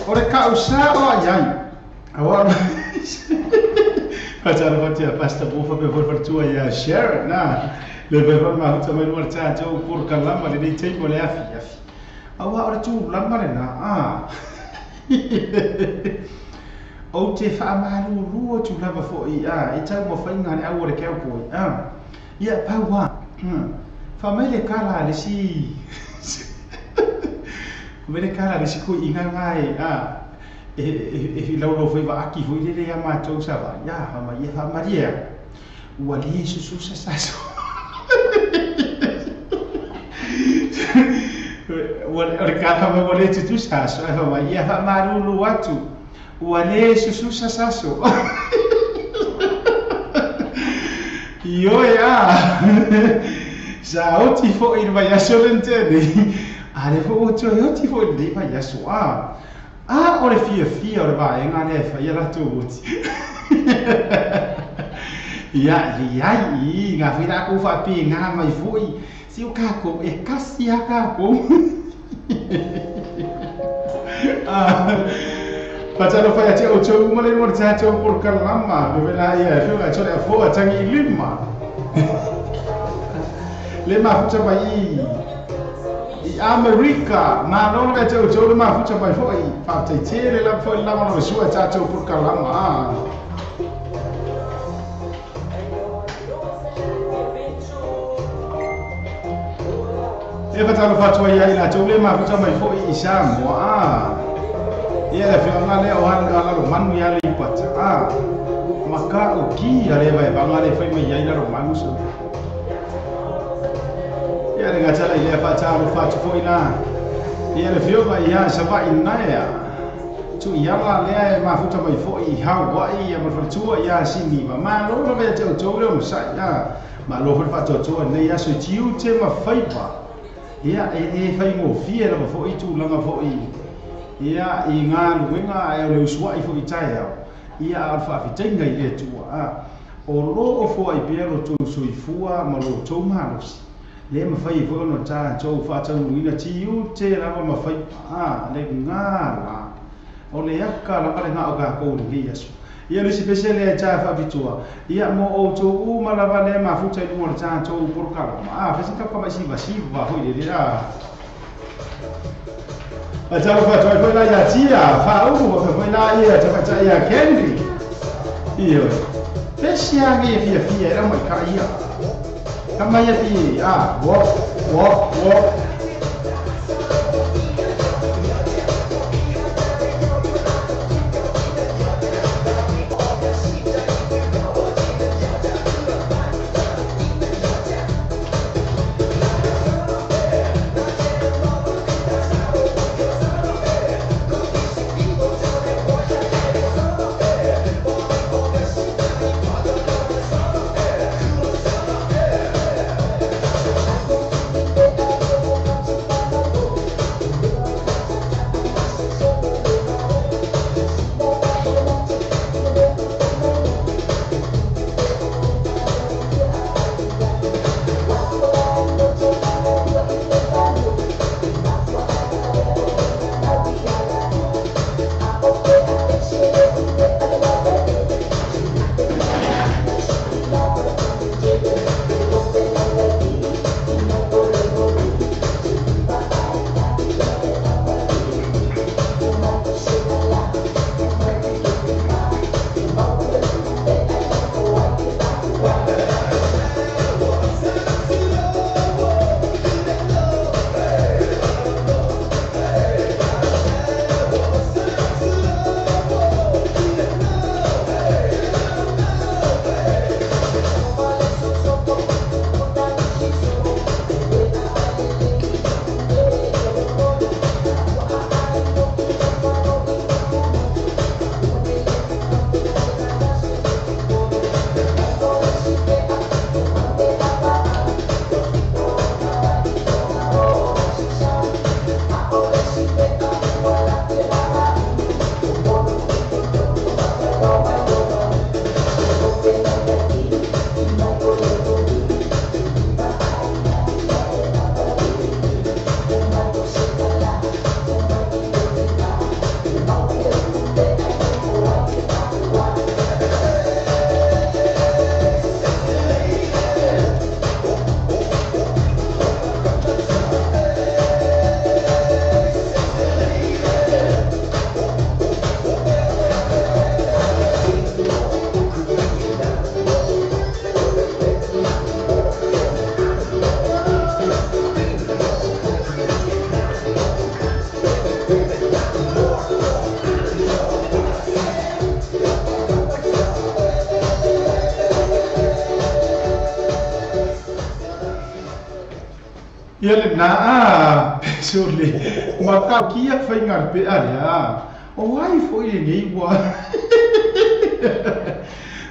o le ka usa o ai ai. Awa, Patara fatia pasta bufa pe for tua ia share na. Le pe for ma huta mai no ta tau por kalama le nei take le afi afi. Awa o le tu lama le na. O te wha maru rua tu lava fo i a e tau mo whainga ne au o le keo poi. Ia pau Wha mai le kala le si mai le kala le si kui i ngā ngai e lau lau fai wa aki hui le ia mātou sa wa ia ha mai ia maria ua le susu sa saso ua le kala mai ua le tutu saso e mai ia fa marulu atu ua le susu sa saso io e a sa oti fo i vai aso lentene a le fo oti oti fo i le vai aso a o le fia fia o le vaenga le fa ia latou oti ia ia i ngā whira ko whape ngā mai foi si o kako e kasi a kako Patalo whai ate o tau umale mo te tātou por kalama me vena ia e whiunga tole a foa tangi i lima le mafuta mai i Amerika ma no le te o le mafuta mai foi fa te tere la foi la no sua tātou por kalama. E patalo fatua ia i la tau le mafuta mai foi i Samoa. Ia le whianga le o hana ala ro manu ia le ipata. Maka o ki a le vai vanga le whai mai ia ila ro manu so. Ia le ngatala i le whataro whatu foi nā. Ia le whionga ia sa vai naea. Tu ia la lea e mafuta mai foi i hau wai ia marwhatua ia siniva. Ma lo vea te o tau leo masai. Ma lo whai whatoatoa nei aso tiu te ma whaipa. Ia e le whai ngōwhia lava foi tūlanga foi. Ia i ngā luenga e o le usuai fo i tai au. Ia o le whaafitenga i le tua. O lo o fua i pia lo tau soifua ma lo tau malosi. Le mawhai fo ono tā tau whaataunuina tiu te lava mawhai le ngā la. O le aka lava le ngā o kā kou le aso. Ia le si pese le tā whaafitua. Ia mo o tau uma lava le mafuta i lunga le tā tau porokalo. Fesi kapa mai siva siva hoi le le. Patalo fatua foi la ia tia, whauru, foi la ia, te whaita ia Kendi. Iyo, pesi a nge fia fia, era mai ka ia. Ka mai a pi, wo, wo, wo. Ia lenā a peso le mataukia faiga le pea lea. O ai foi lenei ua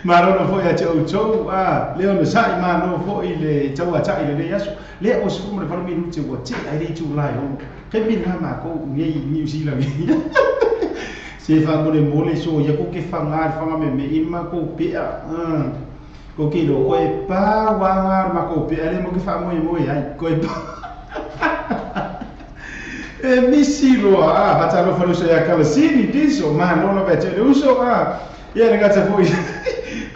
Malo foi ia te outou a le onosai, malo foi le tauatai i lenei aso. Lea ua 18 minute ua tea ai le itula e 6. Taimi lena matou nei i Niu Sila nei. Se faamolemole so ia ko ke faga le faga meme i le matou pea. Ko ke iloa koe pa ua aga le matou pea lea mo ke faamoemoe ai. Koe pa. E misi loa a fatalofa le uso ia Kalasini Diso, malo lava ia te le uso a. Ia le gata foi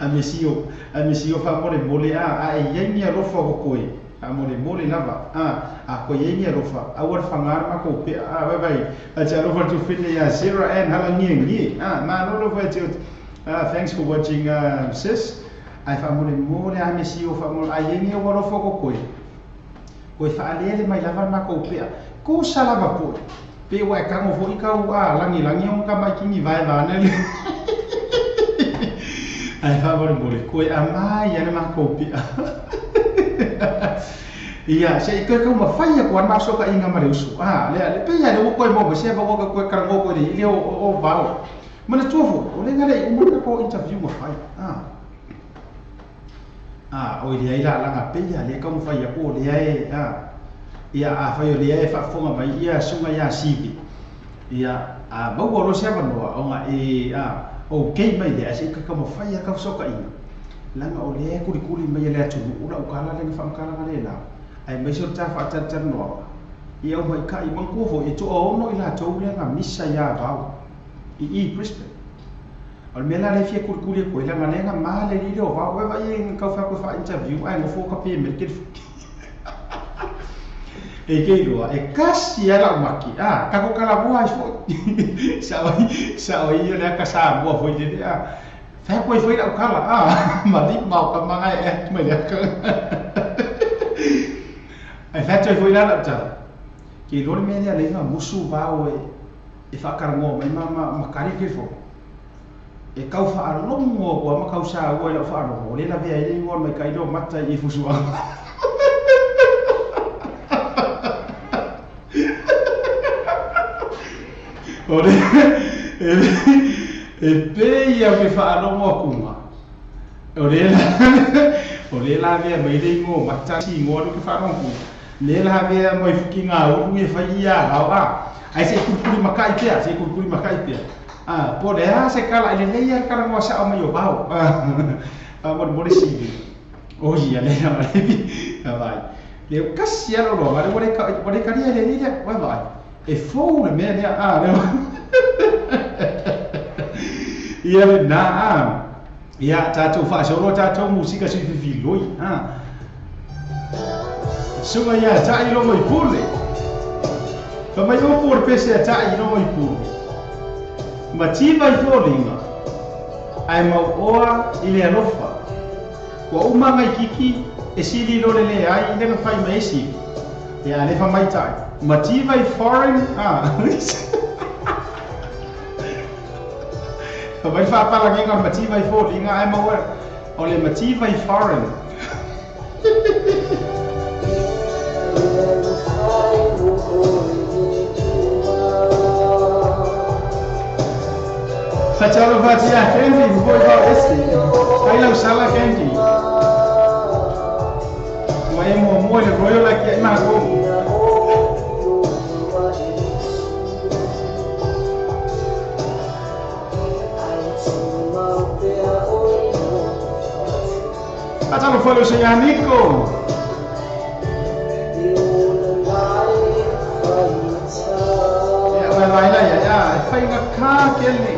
a mesio, a mesio faamolemole a, a e iai ni alofa ko koe. Faamolemole lava a, a koe iai ni alofa, aua le faga le matou pea a, vai vai, a te alofa le tufine ia Sarah Ann Halangiangie a, malo lava ia te thanks for watching sis. Ae faamolemole a mesio faamolemole, a iai ni alofa ko koe. Koe faalele mai lava le matou pea. Kusa lava poe. Pe ua e tago foi kau a lagilagi o ka maikini vaevaane le. Ae faamolemole, koe amai a le matou pea. Ia, se i koe kau mawhai a koe ana masoka inga ma le uso. A, lea, le pei a le ua koe mo me se va koe karango koe le ile o vao. Mana tua fo, o le ngale i uma ka ko interview mawhai. A. A, oi leai la laga pei a lea taumafai aku o lea e, a, ia afai o lea e faafofoga mai ia suga iā Sivi, ia, a maua loa se avanoa ona e, a, okay mai lea ae se i toe taumafai lava tau fesootaiga, leaga o lea e kulikuli mai e le atunuu lau tala lea na faamatalaga le la, aemaise o le ta faatalatalanoaga, ia ua maita'i manatua foi e toaono i latou lea na misa iā Vao i i Brisbane. O le mea la lea e fia kulikuli atu ai, leaga lea na ma le alii lea o Vao, ua vaai ai na tau fai atu e faa-interview ae nofo ka pe mai le telefoni. E ke iloa, e kasi lava lau maki, a, tatou talanoa ai foi. Sao ai, sao ai o le ata Samoa foi lele, a. Fai atu ai foi lau tala, a, ma lima o ka magaeae atu mai le ata. Ae fai atu ai foi la lau tala, ke iloa le mea lea le na musu Vao e, e faatalanoa mai ma, ma, ma tali le telefoni. E tau faalogo atu lava ma tau saua i lau faalogo, o lea e lavea ai le igoa o le maitaʻi lea o Mata i Fusuaga. O le, e pei au ke faalogo akuga, o lea o lea lavea mai le igoa o Mata, si igoa lea ke faalogo akuga, lea lavea mai fukiga ulu e fai ia lao a, ai se i kulikuli makai pea, se i kulikuli makai pea. A, po o le a se kala i lelei a le talanoa sao mai o Vao. Faamolemole Sivi. O ia lea ma le vaai. Le o kasi a loloa, ma le ua le ua le talia e le alii lea, ua vaai. E fou le mea lea, a, lea ia lenā, a. Ia, tatou faasolo tatou musika sui fifiloi, a. Suga ia taʻi logo i pule. Fa mai upu o le pese a taʻi logo i pule. Mativa i foliga, ae mauoa i le alofa. Ua uma ngai kiki e sili lo le leai i lena fai mai e sili. Ia a le fa mai taʻi. Mativa i foreign, a. Fa mai faapalagiga o le mativa i foliga ae maua o le mativa i foreign. Fatalofa atu ia Candy, mo foi vao ese. Fai lau sala Candy. Ua e muamua i le Royal like ia i matou. Fatalofa le uso ia Nico. Ia, ua vai la ia, ia, e faiga kā kele.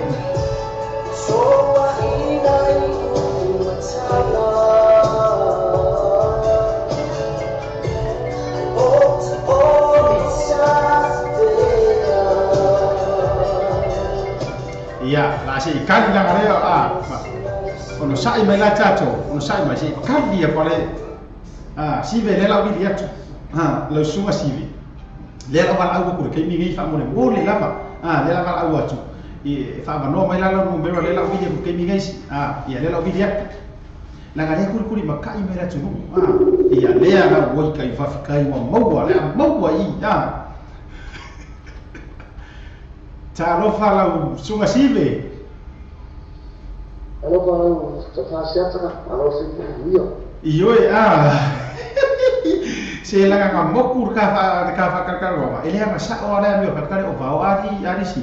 Ia, la se i kali langa lea, a, onosai mai la tatou, onosai mai se i kali ia pale, a, sive le lau vili atu, a, lau susuga sive. Lea lau valaau atu i le taimi nei faamolemole lava, a, lea lau valaau atu, i faavanoa mai la lau numera lea lau vili atu i le taimi nei, a, ia lea lau vili atu. Leaga lea kulikuli makai mai le atunuu, a. Ia lea la ua i kai faafetai ua maua le a maua i a. Talofa lau susuga Sive. Alofa lau Tofa Siata, malo se manuia. Ioe a. Se laga nga moku le ka fa le ka fa kalakaloa e le aga sao a le amio ka kale o vao ari ari si.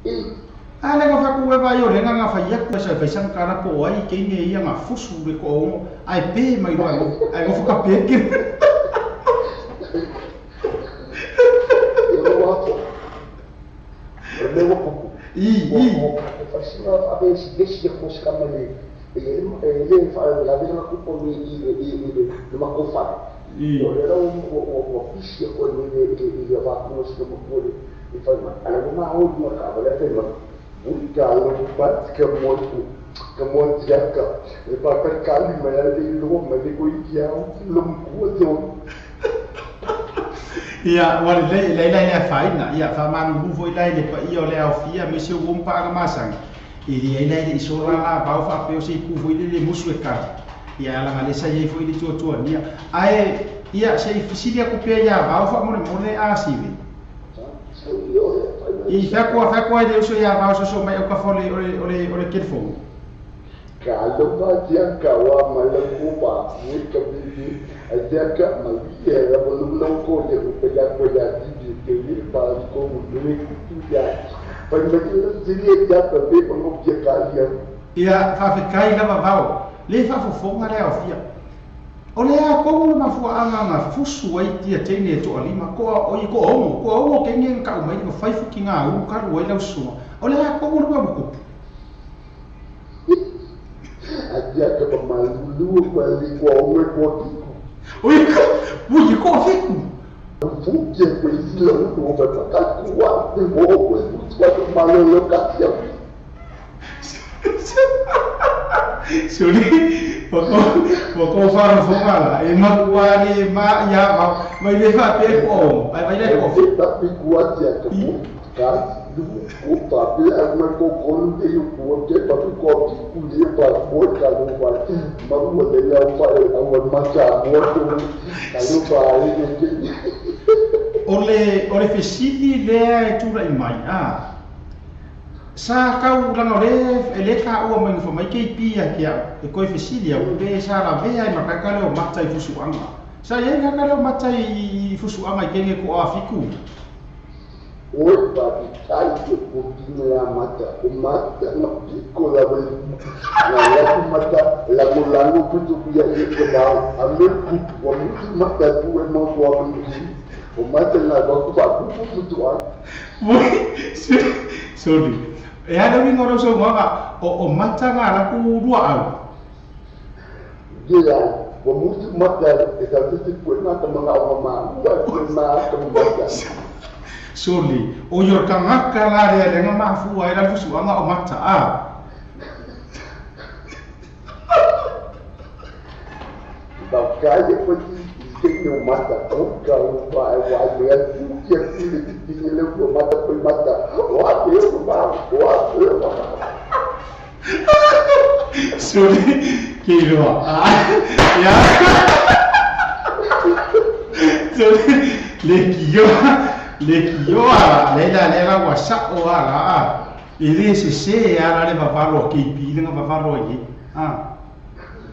I. A le nga fa ku e vai o le nga nga fa ia ku sa fa sang kala po ai ke nge ia nga fusu le ko o ai pe mai lo ai go fuka pe ke. E lo ato. O le mea ua kupu. I i. Ua faisina ave si vesi e ko sika mai e e le faalavelave lana kupu ni i i i le le makou fale. I. O lea la ua ua ua pisi e koe i le i le i le vakuga sina matua le le fai mai. A la ua maoli ma taavale ae fai mai, Ui ka lo pat ka mo ka mo tiaka e pa ka kali mai a le iloa mai le koe ki au lo mkua te o. Ia, ua lelei, e leai la e le afaina. Ia, faamalulu foi la i le paia o le aofia aemaise o uo ma paaga masani. E leai la e le i sola la vao faapea o se itu foi lele musu e kali. Ia, alaga lea sa i ai foi le tuatuania. Ae, ia, se i fesili atu pea ia vao faamolemole a Sive. I fea koa, fea koa i le uso ia vao soso mai au kafa o le, o le, o le, o le telefoni. Talofa tiaka wa malakupa wika bibi atiaka malie la bolumlo ko ye ko ya ko ya bibi ke ni pa ko mu ne ku ya pa me ti ni ya pa be pa mo pia ka ya. Ia, faafetai lava vao. Le faafofoga le aofia. O le a komu le mafuaaga na fusu ai tia teine e toalima, koa oi koa ono, koa ono kenge nga kau mai nga faifu ki ngā uru karu ai lau susunga. O le a komu le mea ua kupu. Atiaka pa malulu pa li koa ono e koa kiku. Oi ko, ui koa fiku. Fuki e koe sila ulu o pa kaku wa te mo koe futu wa te malolo ka tia. Suri, ua kou faafofoga la, e makua le ma ia vao, mai le faapea e koa ono, ae vai la e koa fiku. O le, o le fesili lea e tulai mai, a, Sa kau langa o le e le taua mai nofo mai kei pia ki au e koe fesili au pe sa lavea ai ma kaka leo mata i fusuaga. Sa iai kaka leo mata i fusuaga i kenge ko a fiku. Oi faafetai te pokina ia mata o mata na piko lava i na laku mata lagolago putu pia i te lao a me kupu wa mutu mata tu e mau koa miti o mata na vaku faapupu putu a. Sorry. E ala uiga o lau saunoaga, o, o mata nga la ku lua au. Ia, ua musu mata e sa sisi pue mata ma ngau ma ma ua pue ma ka mata. Sorry. O your kangaka la rea lenga mafua e la fusuanga o mata a. Baukai e koe ki i te o mata o ka o pa e wa le a tu ki a ku le ti ti le o mata koe mata o a te o ma o a te o ma. Sorry, ke iloa. Ia. Sorry, le kioa, le kioa, le la le la ua sa'o a la a. E le sesē a la le vavalo a KP le nga vavalo ai nei. A.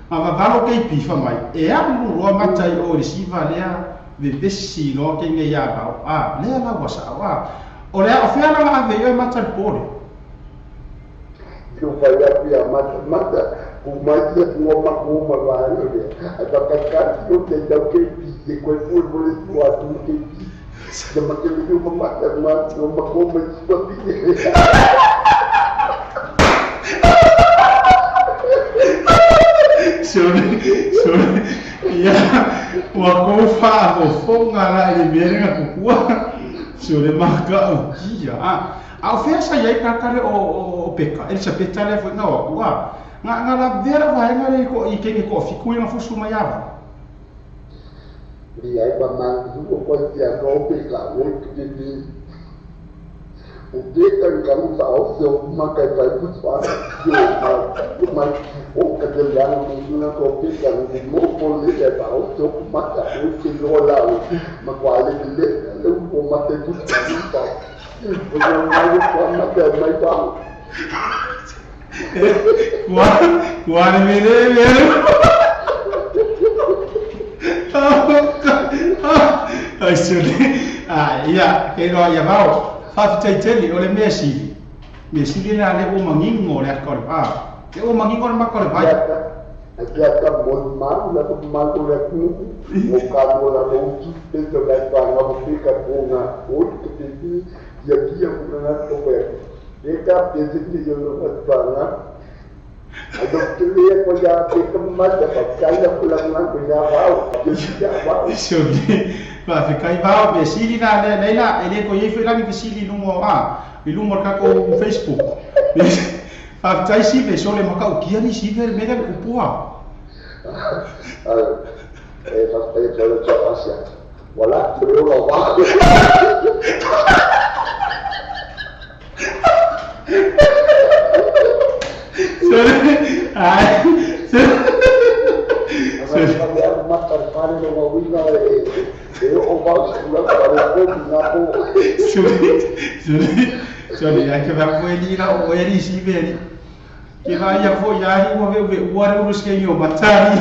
Ma vavalo KP fa mai, e alu loa mata i o i le siva lea vevesi loa kenge ia vao. A, lea la ua sa'o a. O le a o fea la nga ave i oe mata le pole. Tio fai atu ia mata, mata, ku mai ia ku o ma ku ma va le ai pa ka ka tio te tau ke pi te koe fu mo le tu atu ke pi te ma ke le ma mata ma o ma ko ma ti pa pi. Sorry, sorry. Ia, ua kou faafofoga la i le mea lea na kukua. Sole makautia. A, a o fea sa i ai kaka lea o, o, o Peka, Elisapeta lea foi nga o aku, a. Nga, nga lavea la vaega lea i ko, i kenge ko fiku ia nga fusu mai ava. Ni ai pa mang lu o koe tia ka o Peka o ki te ni. O te kan sa o se o ma kai pai pu pa yo ma ma o ka te la no na ko te kan mo po le ka pa o se o ma ta o se lo la o ma kwa le le le o ma te pu pa pa o yo ma yo pa ma te mai pa Kua kua le me le me. Ai sole. Ah ia, ke loa ia vao. Faafetai tele o le mea sili. Mea sili lena lea ua manino le aka o le va. Lea ua manino le maka o le vai. Ia ka mo ma la ko ma ko le ku o ka mo la ko tu te to la pa nga mo te ka ko nga o te te ti ia kia ku na ko ko e ka pe te te yo no pa nga a do te le ko ya te ka ma ta pa ka la ko la nga ko ya va o ya va. Sole. Faafetai vao, mea sili la lea leila e le toe i ai foi la ni fesili i luga o a i luga o le tatou Facebook. Faafetai Sive, sole matautia ni Sive le mea lea le upu a. E faafetai atu ai lau Asia. Ua laki le ola o vao. Sole, ai, sole. Sole. Mata le pale lona uiga e oo vao se tulaga faaletonu i na po. Sole, sole, sole, ai ke vea foe li la o e li si ve li. Ke vaa ia foi a li ua veu veu ua le ulu sike i o mata li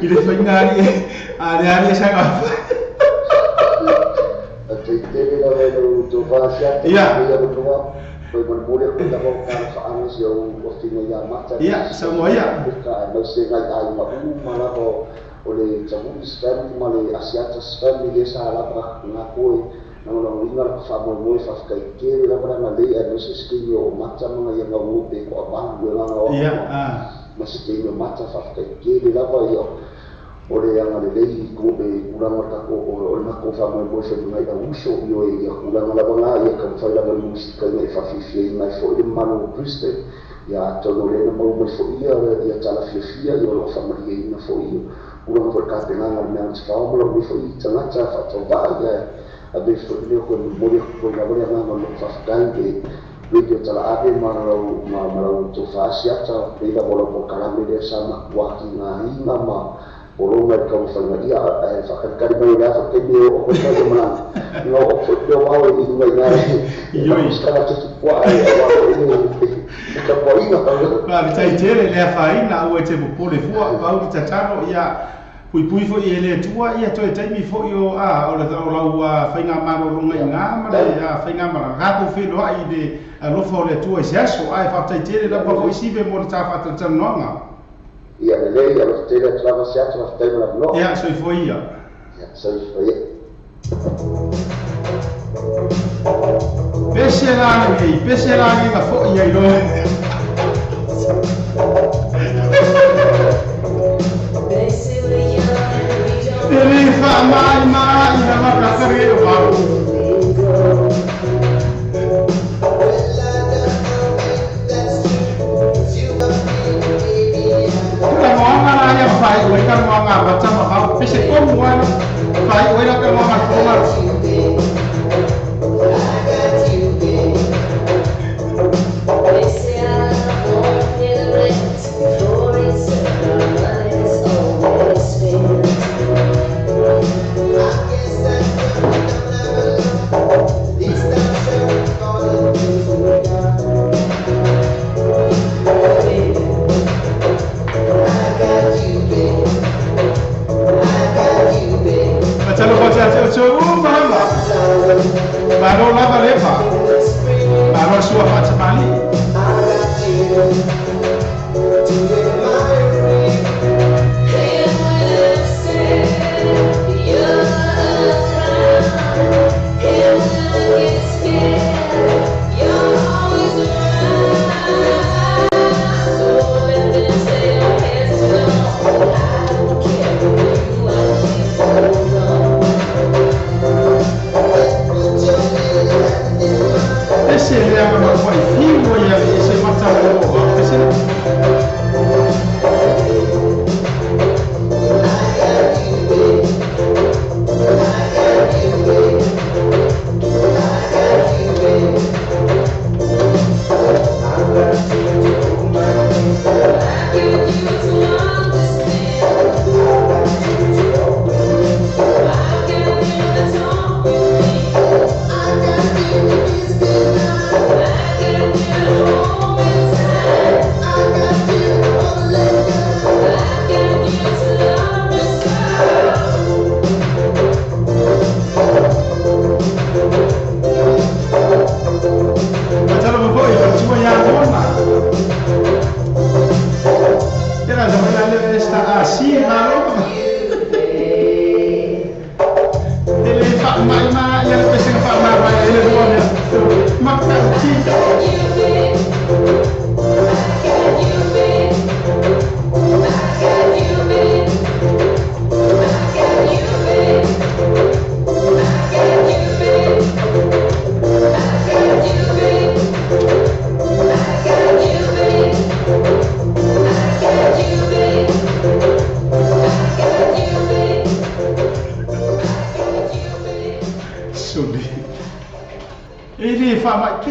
i le whainga li a le ali e sanga. A tei tele la le lo to va sia te ia lo toa. Koe molimoli aku i lava o tala whaanga si au wawhina i a Mata. Ia, samoa ia. Ka e mau se ngai ai ma uma lava o le Tavulis family ma le Asiatas family le sa lava nga koe na ona uiga la whaamoemoe whawhikai kere lava ranga lei ai mau se skeini o Mata manga ia ngau ngope ko a mahu e nganga o Ia, ma a. ma se keini o Mata whawhikai kere lava ia o le anga lelei i ko e kulanga o tako o le mako whaamoemoe whenunga i a uso i o e ia kulanga lava ngā ia ka mwhai lava le musika ina e whawhiwhia i ngai fo i le malo o Brisbane ia atonu o lena mau mai fo ia ia tala fiafia ia o loo whaamaria ina fo ia kulanga fo le kapenganga le mea antifao ma loo nei fo i tangata whaatau ia a ve fo i leo koe momoli aku koe lava le anganga o loo whawhitai le radio tala ave ma lau ma ma lau tofa asiata pei lava o lau polokalame lea sa makuaki ngā inga ma polonga i taumafaiga ia ae faakalikali mai o le afa taimi e oo koe mai ma na oo foi lea o ao i luga i ngā e Ioi. lakusitala tutu puaa e aua foi le le tapuaiga. Faafetai tele le afaina aua e te popole fua pau le tatalo ia puipui foi e le Atua ia toe taimi foi o a o le o lau faigamalologa Ia iga ma le tau faigamalaga tatou feiloai i le alofa o le Atua i se aso ae faafetai tele ia lava foi lelei Sive mo le ta faatalatalanoaga. Ia lelei alofa tele atu lava se atu faafetai ma le avanoa. Ia soifua ia. Ia soifua ia. Pese la nei, pese la nei na foi ai loa. E le faamaimai na makakare o vao. Talanoaga la ia ma faaiu ai talanoaga a Mata ma Vao. Pese tonu lava faaiu ai lau talanoaga a le Fofoga. Matalo fa te ate o tō uma lava. Malo lava le fa. Malo sua faatamali. Ese le aga ma whai whiu o ia e se mata o o a pese.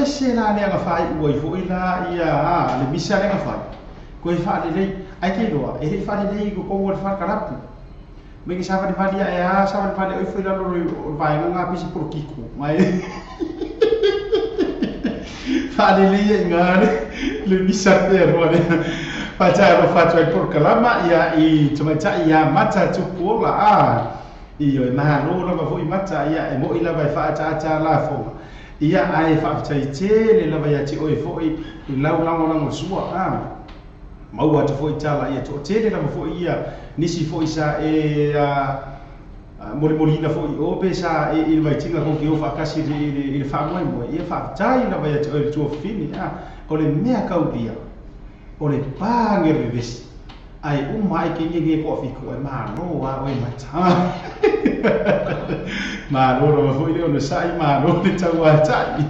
ese la le agafai ua ifo i la ia le misa le agafai. Koe faalelei, ai te iloa, e le i faalelei i totonu o le falekalapu. Mai ke savalivali ae a savalivali ai foi lalo o le vaega nga pisi polokiko. Mai faalelei ai nga le misa te roa le faata ro fatu ai polokalama ia i tamaitai ia mata tupuola a i o mahalo lava foi mata ia e moi lava e faataata la foga. Ia ae faafetai tele lava ia te oe foi i lau lagolago sua a. Maua atu foi tala ia toatele lava foi ia nisi foi sa e molimoliina foi o pe sa e i le vaitiga kou te o faatasi i le faamoemoe ia faafetai lava ia te oe le tuafafine a o le mea kaulia o le page o le vevesi ae uma ai ke ngenge ko afiku ai malo a oe mata malo lava foi le ona sai malo le tauatai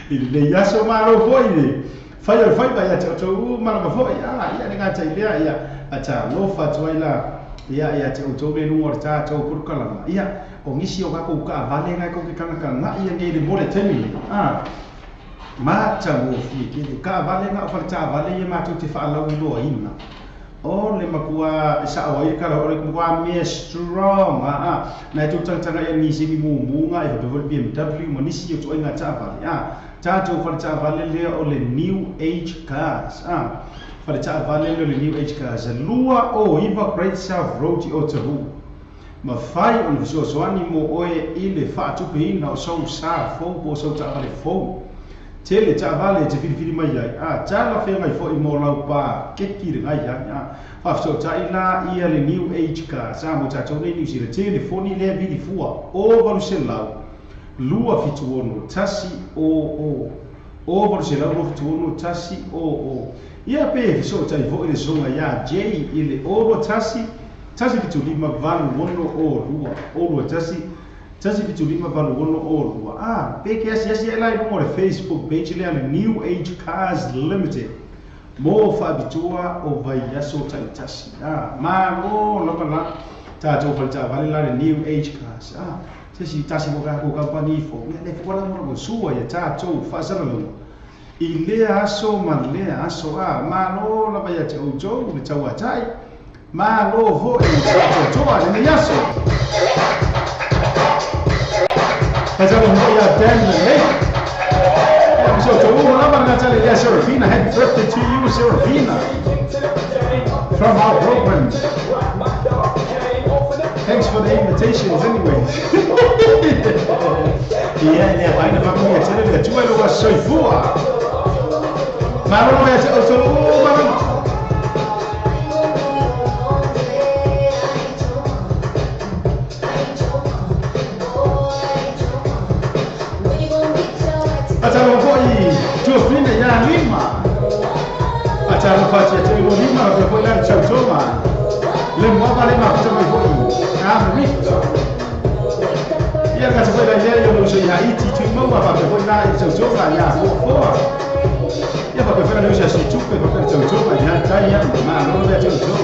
i lenei aso malo foi le fai o le faiva ia te outou uma lava foi a ia le gata i lea ia atalofa atu ai la ia ia te outou le luga o le tatou polokalama ia o nisi o kakou kaavale ngai kou ke kagakaga'i nei le mo le taimi nei a matagofie tele kaavale nga o faletaavale ia matou te faalauiloaina o le matua e sa'o ai le kala o le matua mea strong a na e tou tagataga ia nisi ni mumu ga e faapea foi le BMW ma nisi o tuaiga taavale a tatou faletaavale lea o le New Age Cars a faletaavale lea o le New Age Cars 29 Great South Road i Otahuhu mafai ona fesoasoani mo oe i le faatupeina o sou sa fou po o sou taavale fou. Tele taavale e te filifili mai ai a tala feagai foi mo lau paketi le gai ai a faafesootai la ia le New Age Cars a mo tatou nei New Zealand telefoni lea vili fua o 800 276 o o 800 276 o o ia pe fesootai foi le soga ia J i le o 21 175 86 o 2 o 21 175 86 o 2 a pe ke asiasi ai la i luga o le Facebook page lea le New Age Cars Limited mo faapitua o vaiaso taitasi a malo lava la tatou faletaavale la le New Age Cars a se si tasi mo kakou kampani fou ia le fua la mo sua ia tatou faasalalauga i lea aso ma lea aso a malo lava ia te outou le tauatai malo foi faatoatoa lenei aso. Fatalofa foi ia Dan lelei ia so outou uma lava le gatale lea Serafina. Happy birthday to you, Serafina, from our program. Thanks for the invitations anyway. Ia lea vaina faamanuia tele le Atua i lou aso soifua. Malo ia te outou uma lava. Fatalofa foi tuafafine ia Lima. Fatalofa atu ia te oe Lima faapea foi la le tautoga le moava le mafuta mai foi Amerika. Ia le gata foi la lea i ona uso ia Iti Tuimaua faapea foi la i le tautoga ia Foafoa. Ia faapea foi la le uso ia Suitupe faapea le tautoga ia Tai ia malo lea te outou.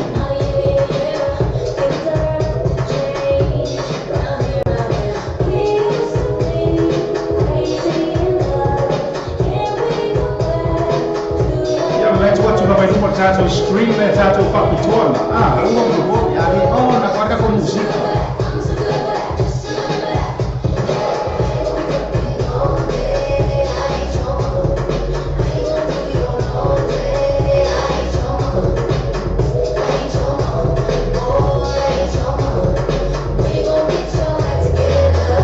Ia ma tu atu lava i luma o le tatou screen le tatou faapitoa a uma mo ia le ona kwa ka musika.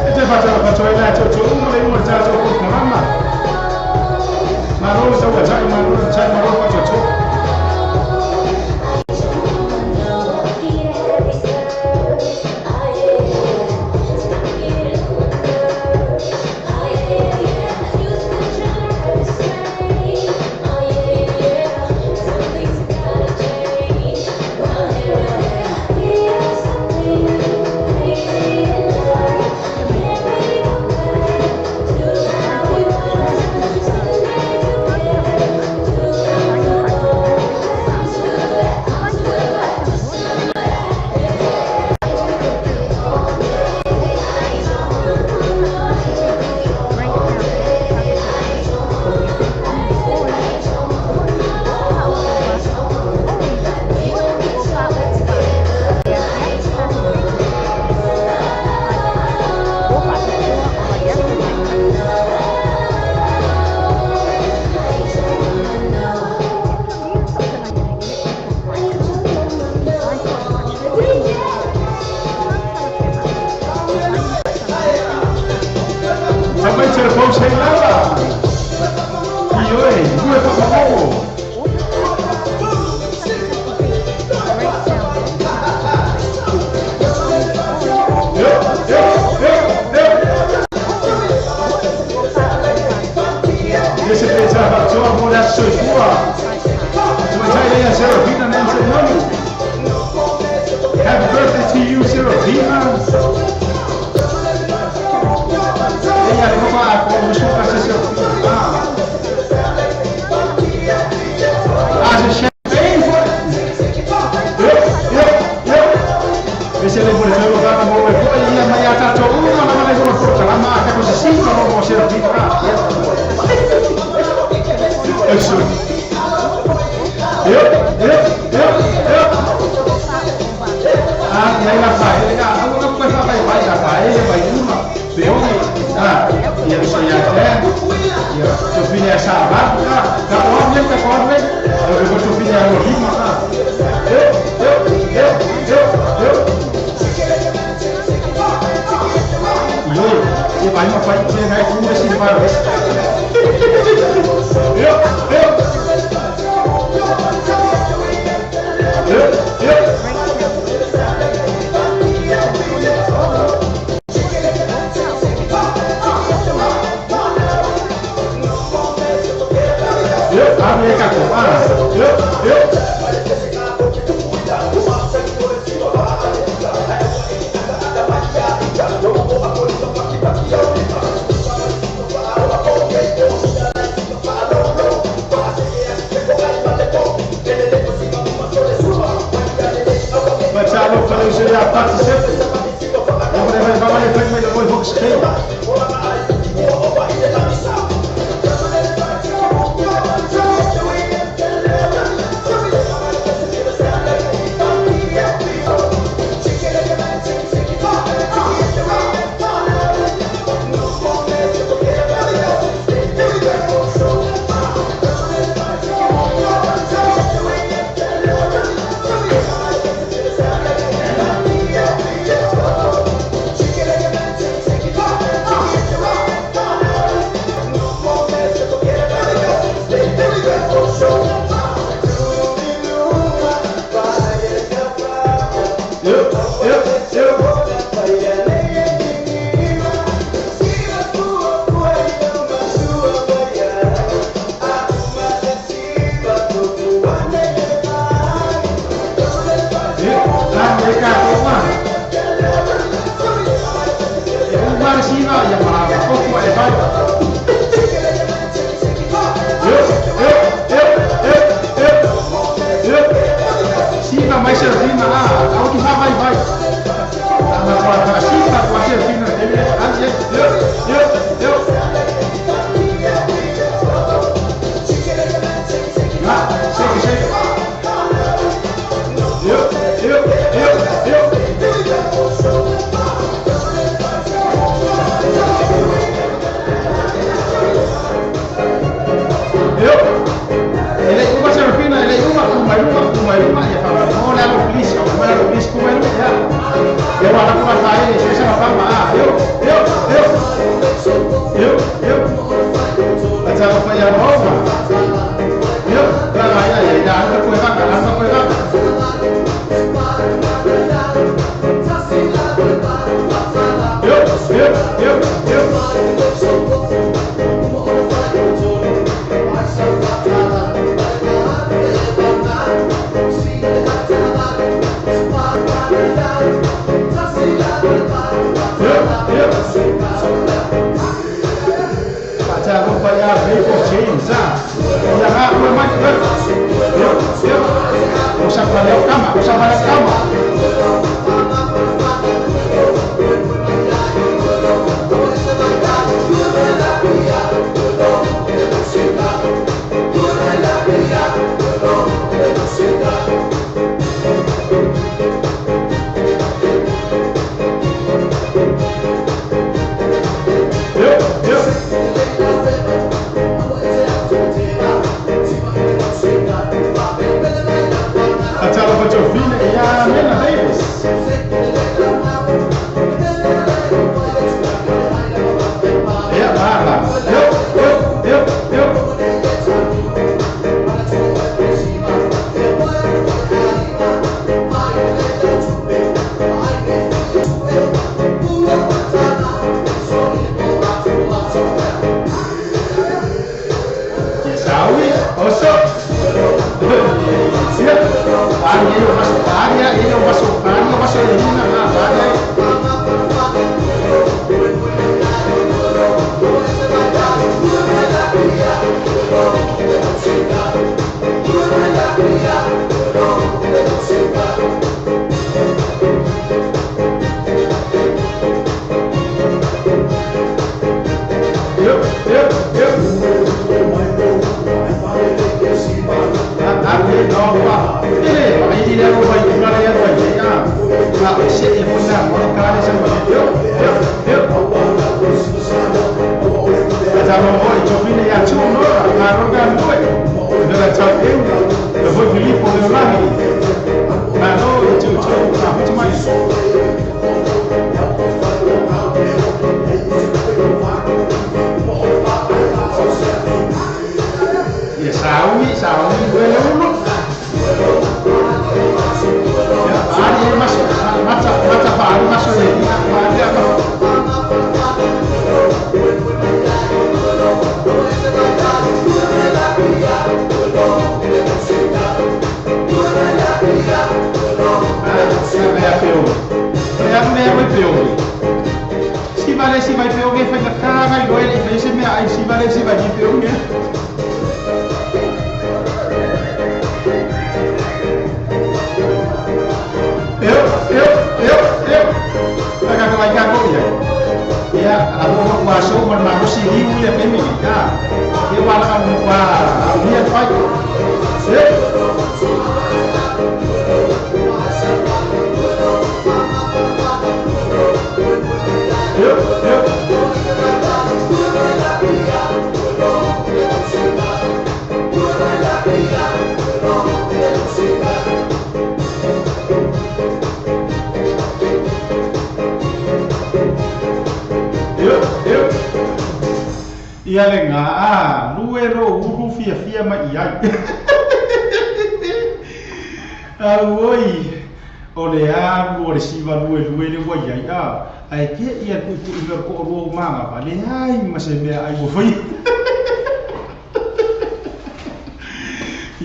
E te fatalofa atu ai la te outou uma le luma o le tatou polokalama. Malo le tauatai, malo le tai, malo le faatoatoa. Yo, yo. Ah, ya la fae, ya, aku kan bukan sampai pai, ya fae, ya pai cuma. Beongi. Ah, ya bisa ya ya. Ya, Sofia sabar, ya. Kak orang kak orang. Kalau Sofia lima, ah. Yo, yo, yo, yo, yo. Yo, ya pai mah pai, saya naik rumah sih pai. Yo, yo. Yo, yo. Yo, ah, ya kak, ah. Yo, yo. Baca lo kalau saya particip. Yang boleh bawa ni pergi mai boleh fokus ke. Yo, yo, yo. Yo, ah, mereka rumah. Rumah sini ya malah kok kok eh pai. Yo, yo, yo, yo, yo. Yo. Sina mai servina ah, au ki vai vai. Ah, ma sina kwa servina. Ah, yo, yo, yo. Ja, zeker, zeker. Yo, yo, yo, yo. Yo. Ele uma servina, ele uma kumai uma kumai uma ya fa. Oh, la lo please, oh, la lo please kumai uma ya. Ya wala kuma fae, saya sama fama ah. Yo, yo, yo. Yo, yo. Baca apa ya mau? Yo, ya ya ya ya, anda kue bang, anda kue bang. Yo, yo, yo, yo. Yo, yo. Baca apa ya Maple James ah. Ya ha, kue mak. Yo, yo. Usah balik kama, usah balik kama. Yo, yo. Baca apa Jovina ya Mena Davis. Ya, marah. Yo, yo, yo, yo. Ya sawi, oso. Ya, Arya yo masuk Arya, iyo masuk Arya masuk ini nah Arya. Yo, yo, yo. Ah, no, le alo vai ula le alo ai a. A o se e mo na mo ka le sa mo. Yo, yo, yo. Ta mo mo i chofine ya chu no ra ro ga no e. No la chau eu. Le foi Filippo le lahi. Ma no i chu chu a hu mai. Ya saui, saui, gue le ulu. Ya, ari masuk, maca, maca pa ari masuk ya, ari apa? Ah, ya peo. Ya me voy peo. Si vale, si vai peo, que fai la cara y luego le dice me ai si vale, si vai peo, que. Eu, eu, eu, eu. Ai ka ko ia. Ia, a mo wa so man ma ko si hi le pe mi ka. Ia wa la mo wa ia fai. Eu. Eu, eu. Eu, eu. Ia le ngā a, lue ro uru fia fia mai ai. Auoi, o le a o le siva lue lue le wai ai a. Ai ke ia ku tu i ko ro manga pa le ai ma se mea ai wo fai.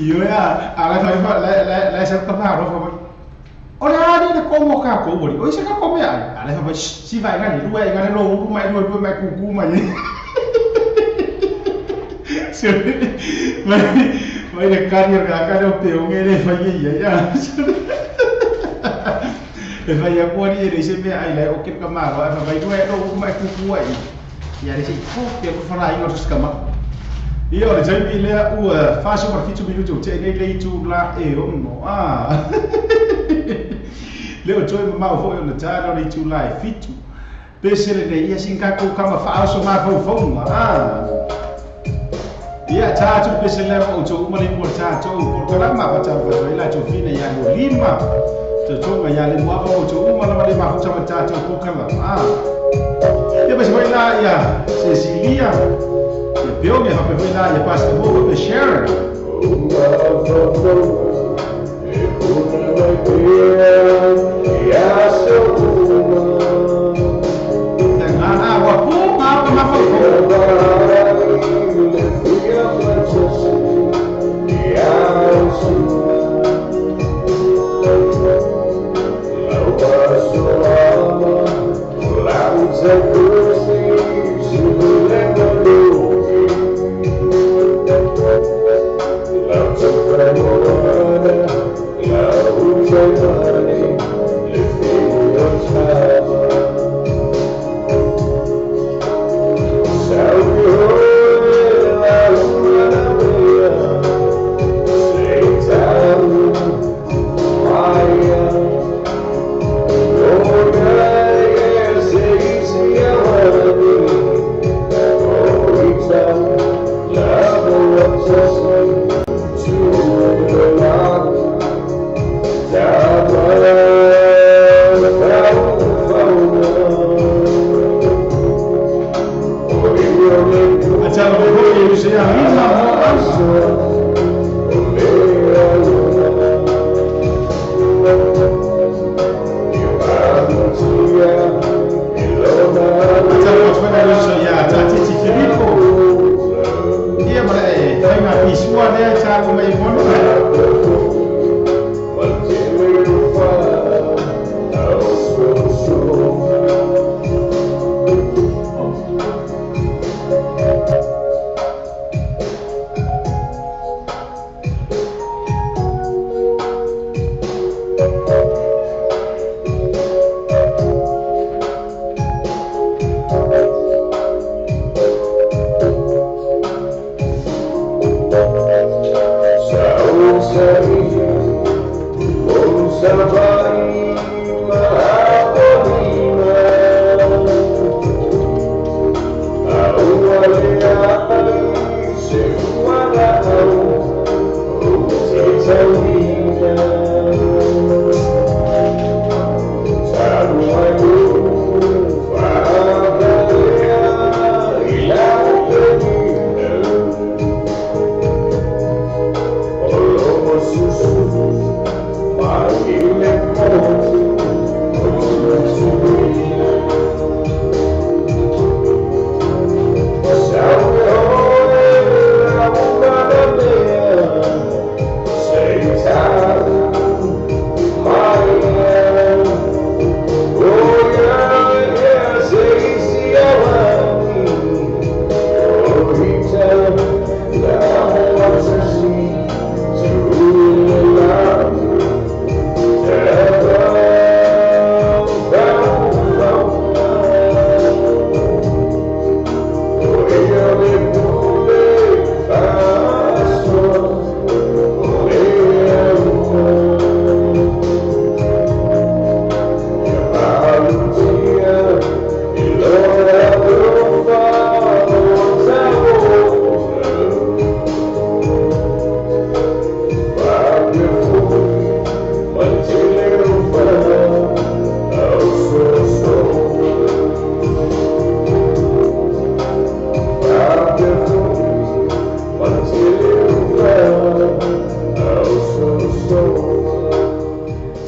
Io ia, ala fai fa le le le sa ka fa ro fa. O le a ni le ko mo ka ko wori. O se ka ko mea ai. Ala fa si vai nga ni lue nga le ro uru mai lue lue mai ku ku mai. Vai vai le cari ka ka o pe o ngere fai ia ia. E vai a ko ni re se me ai le o ke ka ma va vai lue ro uru mai ku ku ai. Ia re se ko pe ko fara ai ngo ska ma. Ia o le taimi lea ua 47 minutu te nei le itu la e o no a. Le o toi mamau foi o na tāna o le itu la e fitu. Pese le nei ia sin kako kama whaaso mā faufaunga a. Ia tā atu pese le o tō uma le mua tā tō o kalama pa tā pa toi la tō fina ia mo lima. Tō tōnga ia le mua o tō uma lama le mahu tama tā tō po kalama a. Ia pese foi la ia Cecilia. Ia Pionge hape foi la ia Pastor Mo hape Sharon. Te ngā wa pū ngā pa ma fau.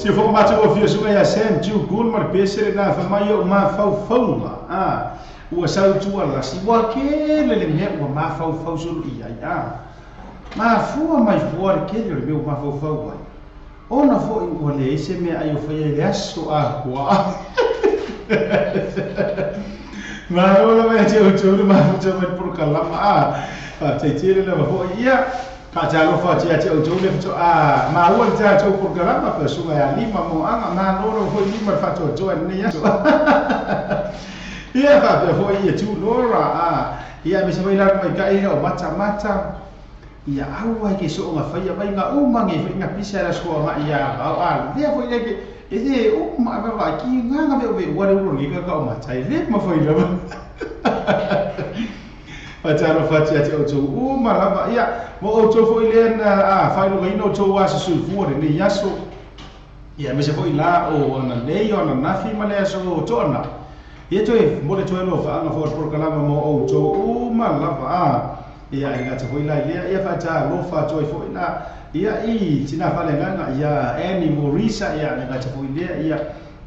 Se fo matou o fia suga ia Sam Jiugun ma le pese lena fai mai o mafaufauga a ua sau tua lasi ua kele le mea ua mafaufau solo i ai a mafua mai fua le kele o le mea ua mafaufau ai ona foi ua leai se mea ai o faia i le aso atoa. Malo lava ia te outou le mafuta mai le polokalama a faafetai tele lava foi ia Faatalofa atu ia te outou le faatoa maua le tatou polokalama Fesuga ia Lima Moaga. Malo lava foi Lima le faatoatoa i lenei aso. Ia faapea foi ia Tu Laura a ia aemaise foi lalo maikaʻi ia o Matamata. Ia aua e ke soonga faia mai nga uma nge foi nga pisa la soa ia au a lea foi le ke e le uma va va ki nga nga ve ve wa le ulo nge ka ka o matai le ma foi lava. Faatalofa atu ia te outou uma lava, ia, mo outou foi lea na a faailogaina outou aso soifua lenei aso, ia, aemaise foi la o ananei, o ananafi ma le aso toanai. Ia, toe momoli atu ai alofaaga foi o le polokalama mo outou uma lava, a, ia, e gata foi la i lea, ia, faatalofa atu ai foi la, ia, i tina faaleagaga, ia, Annie Morisa, ia, e gata foi i lea, ia,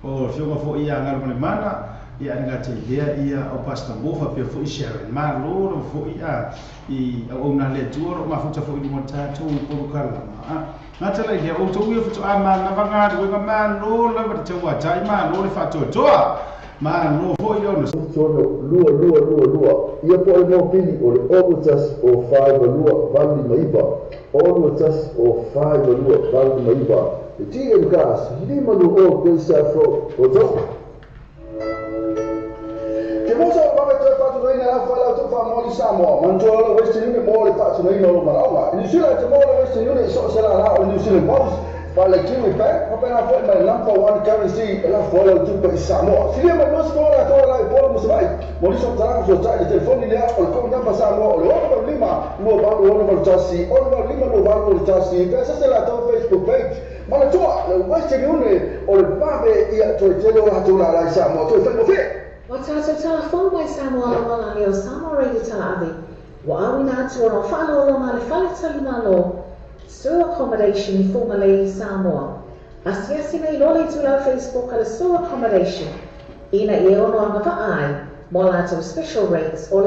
O le afioga foi ia Galumalemana, ia le gata i lea ia o Pastor Mo faapea foi Sharon. Malo lava foi a i auauna a le Atua o lo o mafuta foi i luga o le tatou polokalama. A gata la i lea outou ia faatoa manava galuega malo lava le tauatai, malo le faatoatoa, malo foi le ona. Tonu, lua, lua, lua, lua. Ia po o le mopili o le 6 1 o 4 9 2 8 5 9. 6 1 o 4 9 2 8 5 9. Le GM Gas, lima lua o koe sa fo o to. Ke mosa o vave toe faatinoina e afa lau tupu faamoli Samoa, manatua le Western Union mo le faatinoina o lou manaoga. I New Zealand, te maua le Western Union i so o se lala o le New Zealand Post, ma le Kiwi Bank, faapena foi ma le Number One Currency e lafo ai lau tupe i Samoa. Silia mai 20 la toa la i Upolu ma Savaii. Mo nisi o matalaga fesoatai i le telefoni lea o le kou namba Samoa o le 685 2861 685 2861 pe asese latou Facebook page. Manatua le Western Union o le vave ia toe tele o latou lala i Samoa toe faigofie. Ua tatou talafou mai Samoa Auala lea o Samoa Radio Talaave ua auina atu ona o faaaloaloga a le Fale Tali Malo Sur Accommodation i Fugalei, Samoa. Asiasi nei loa le itulau Facebook a le Sur Accommodation ina ia ono agavaa ai mo a latou special rates o le.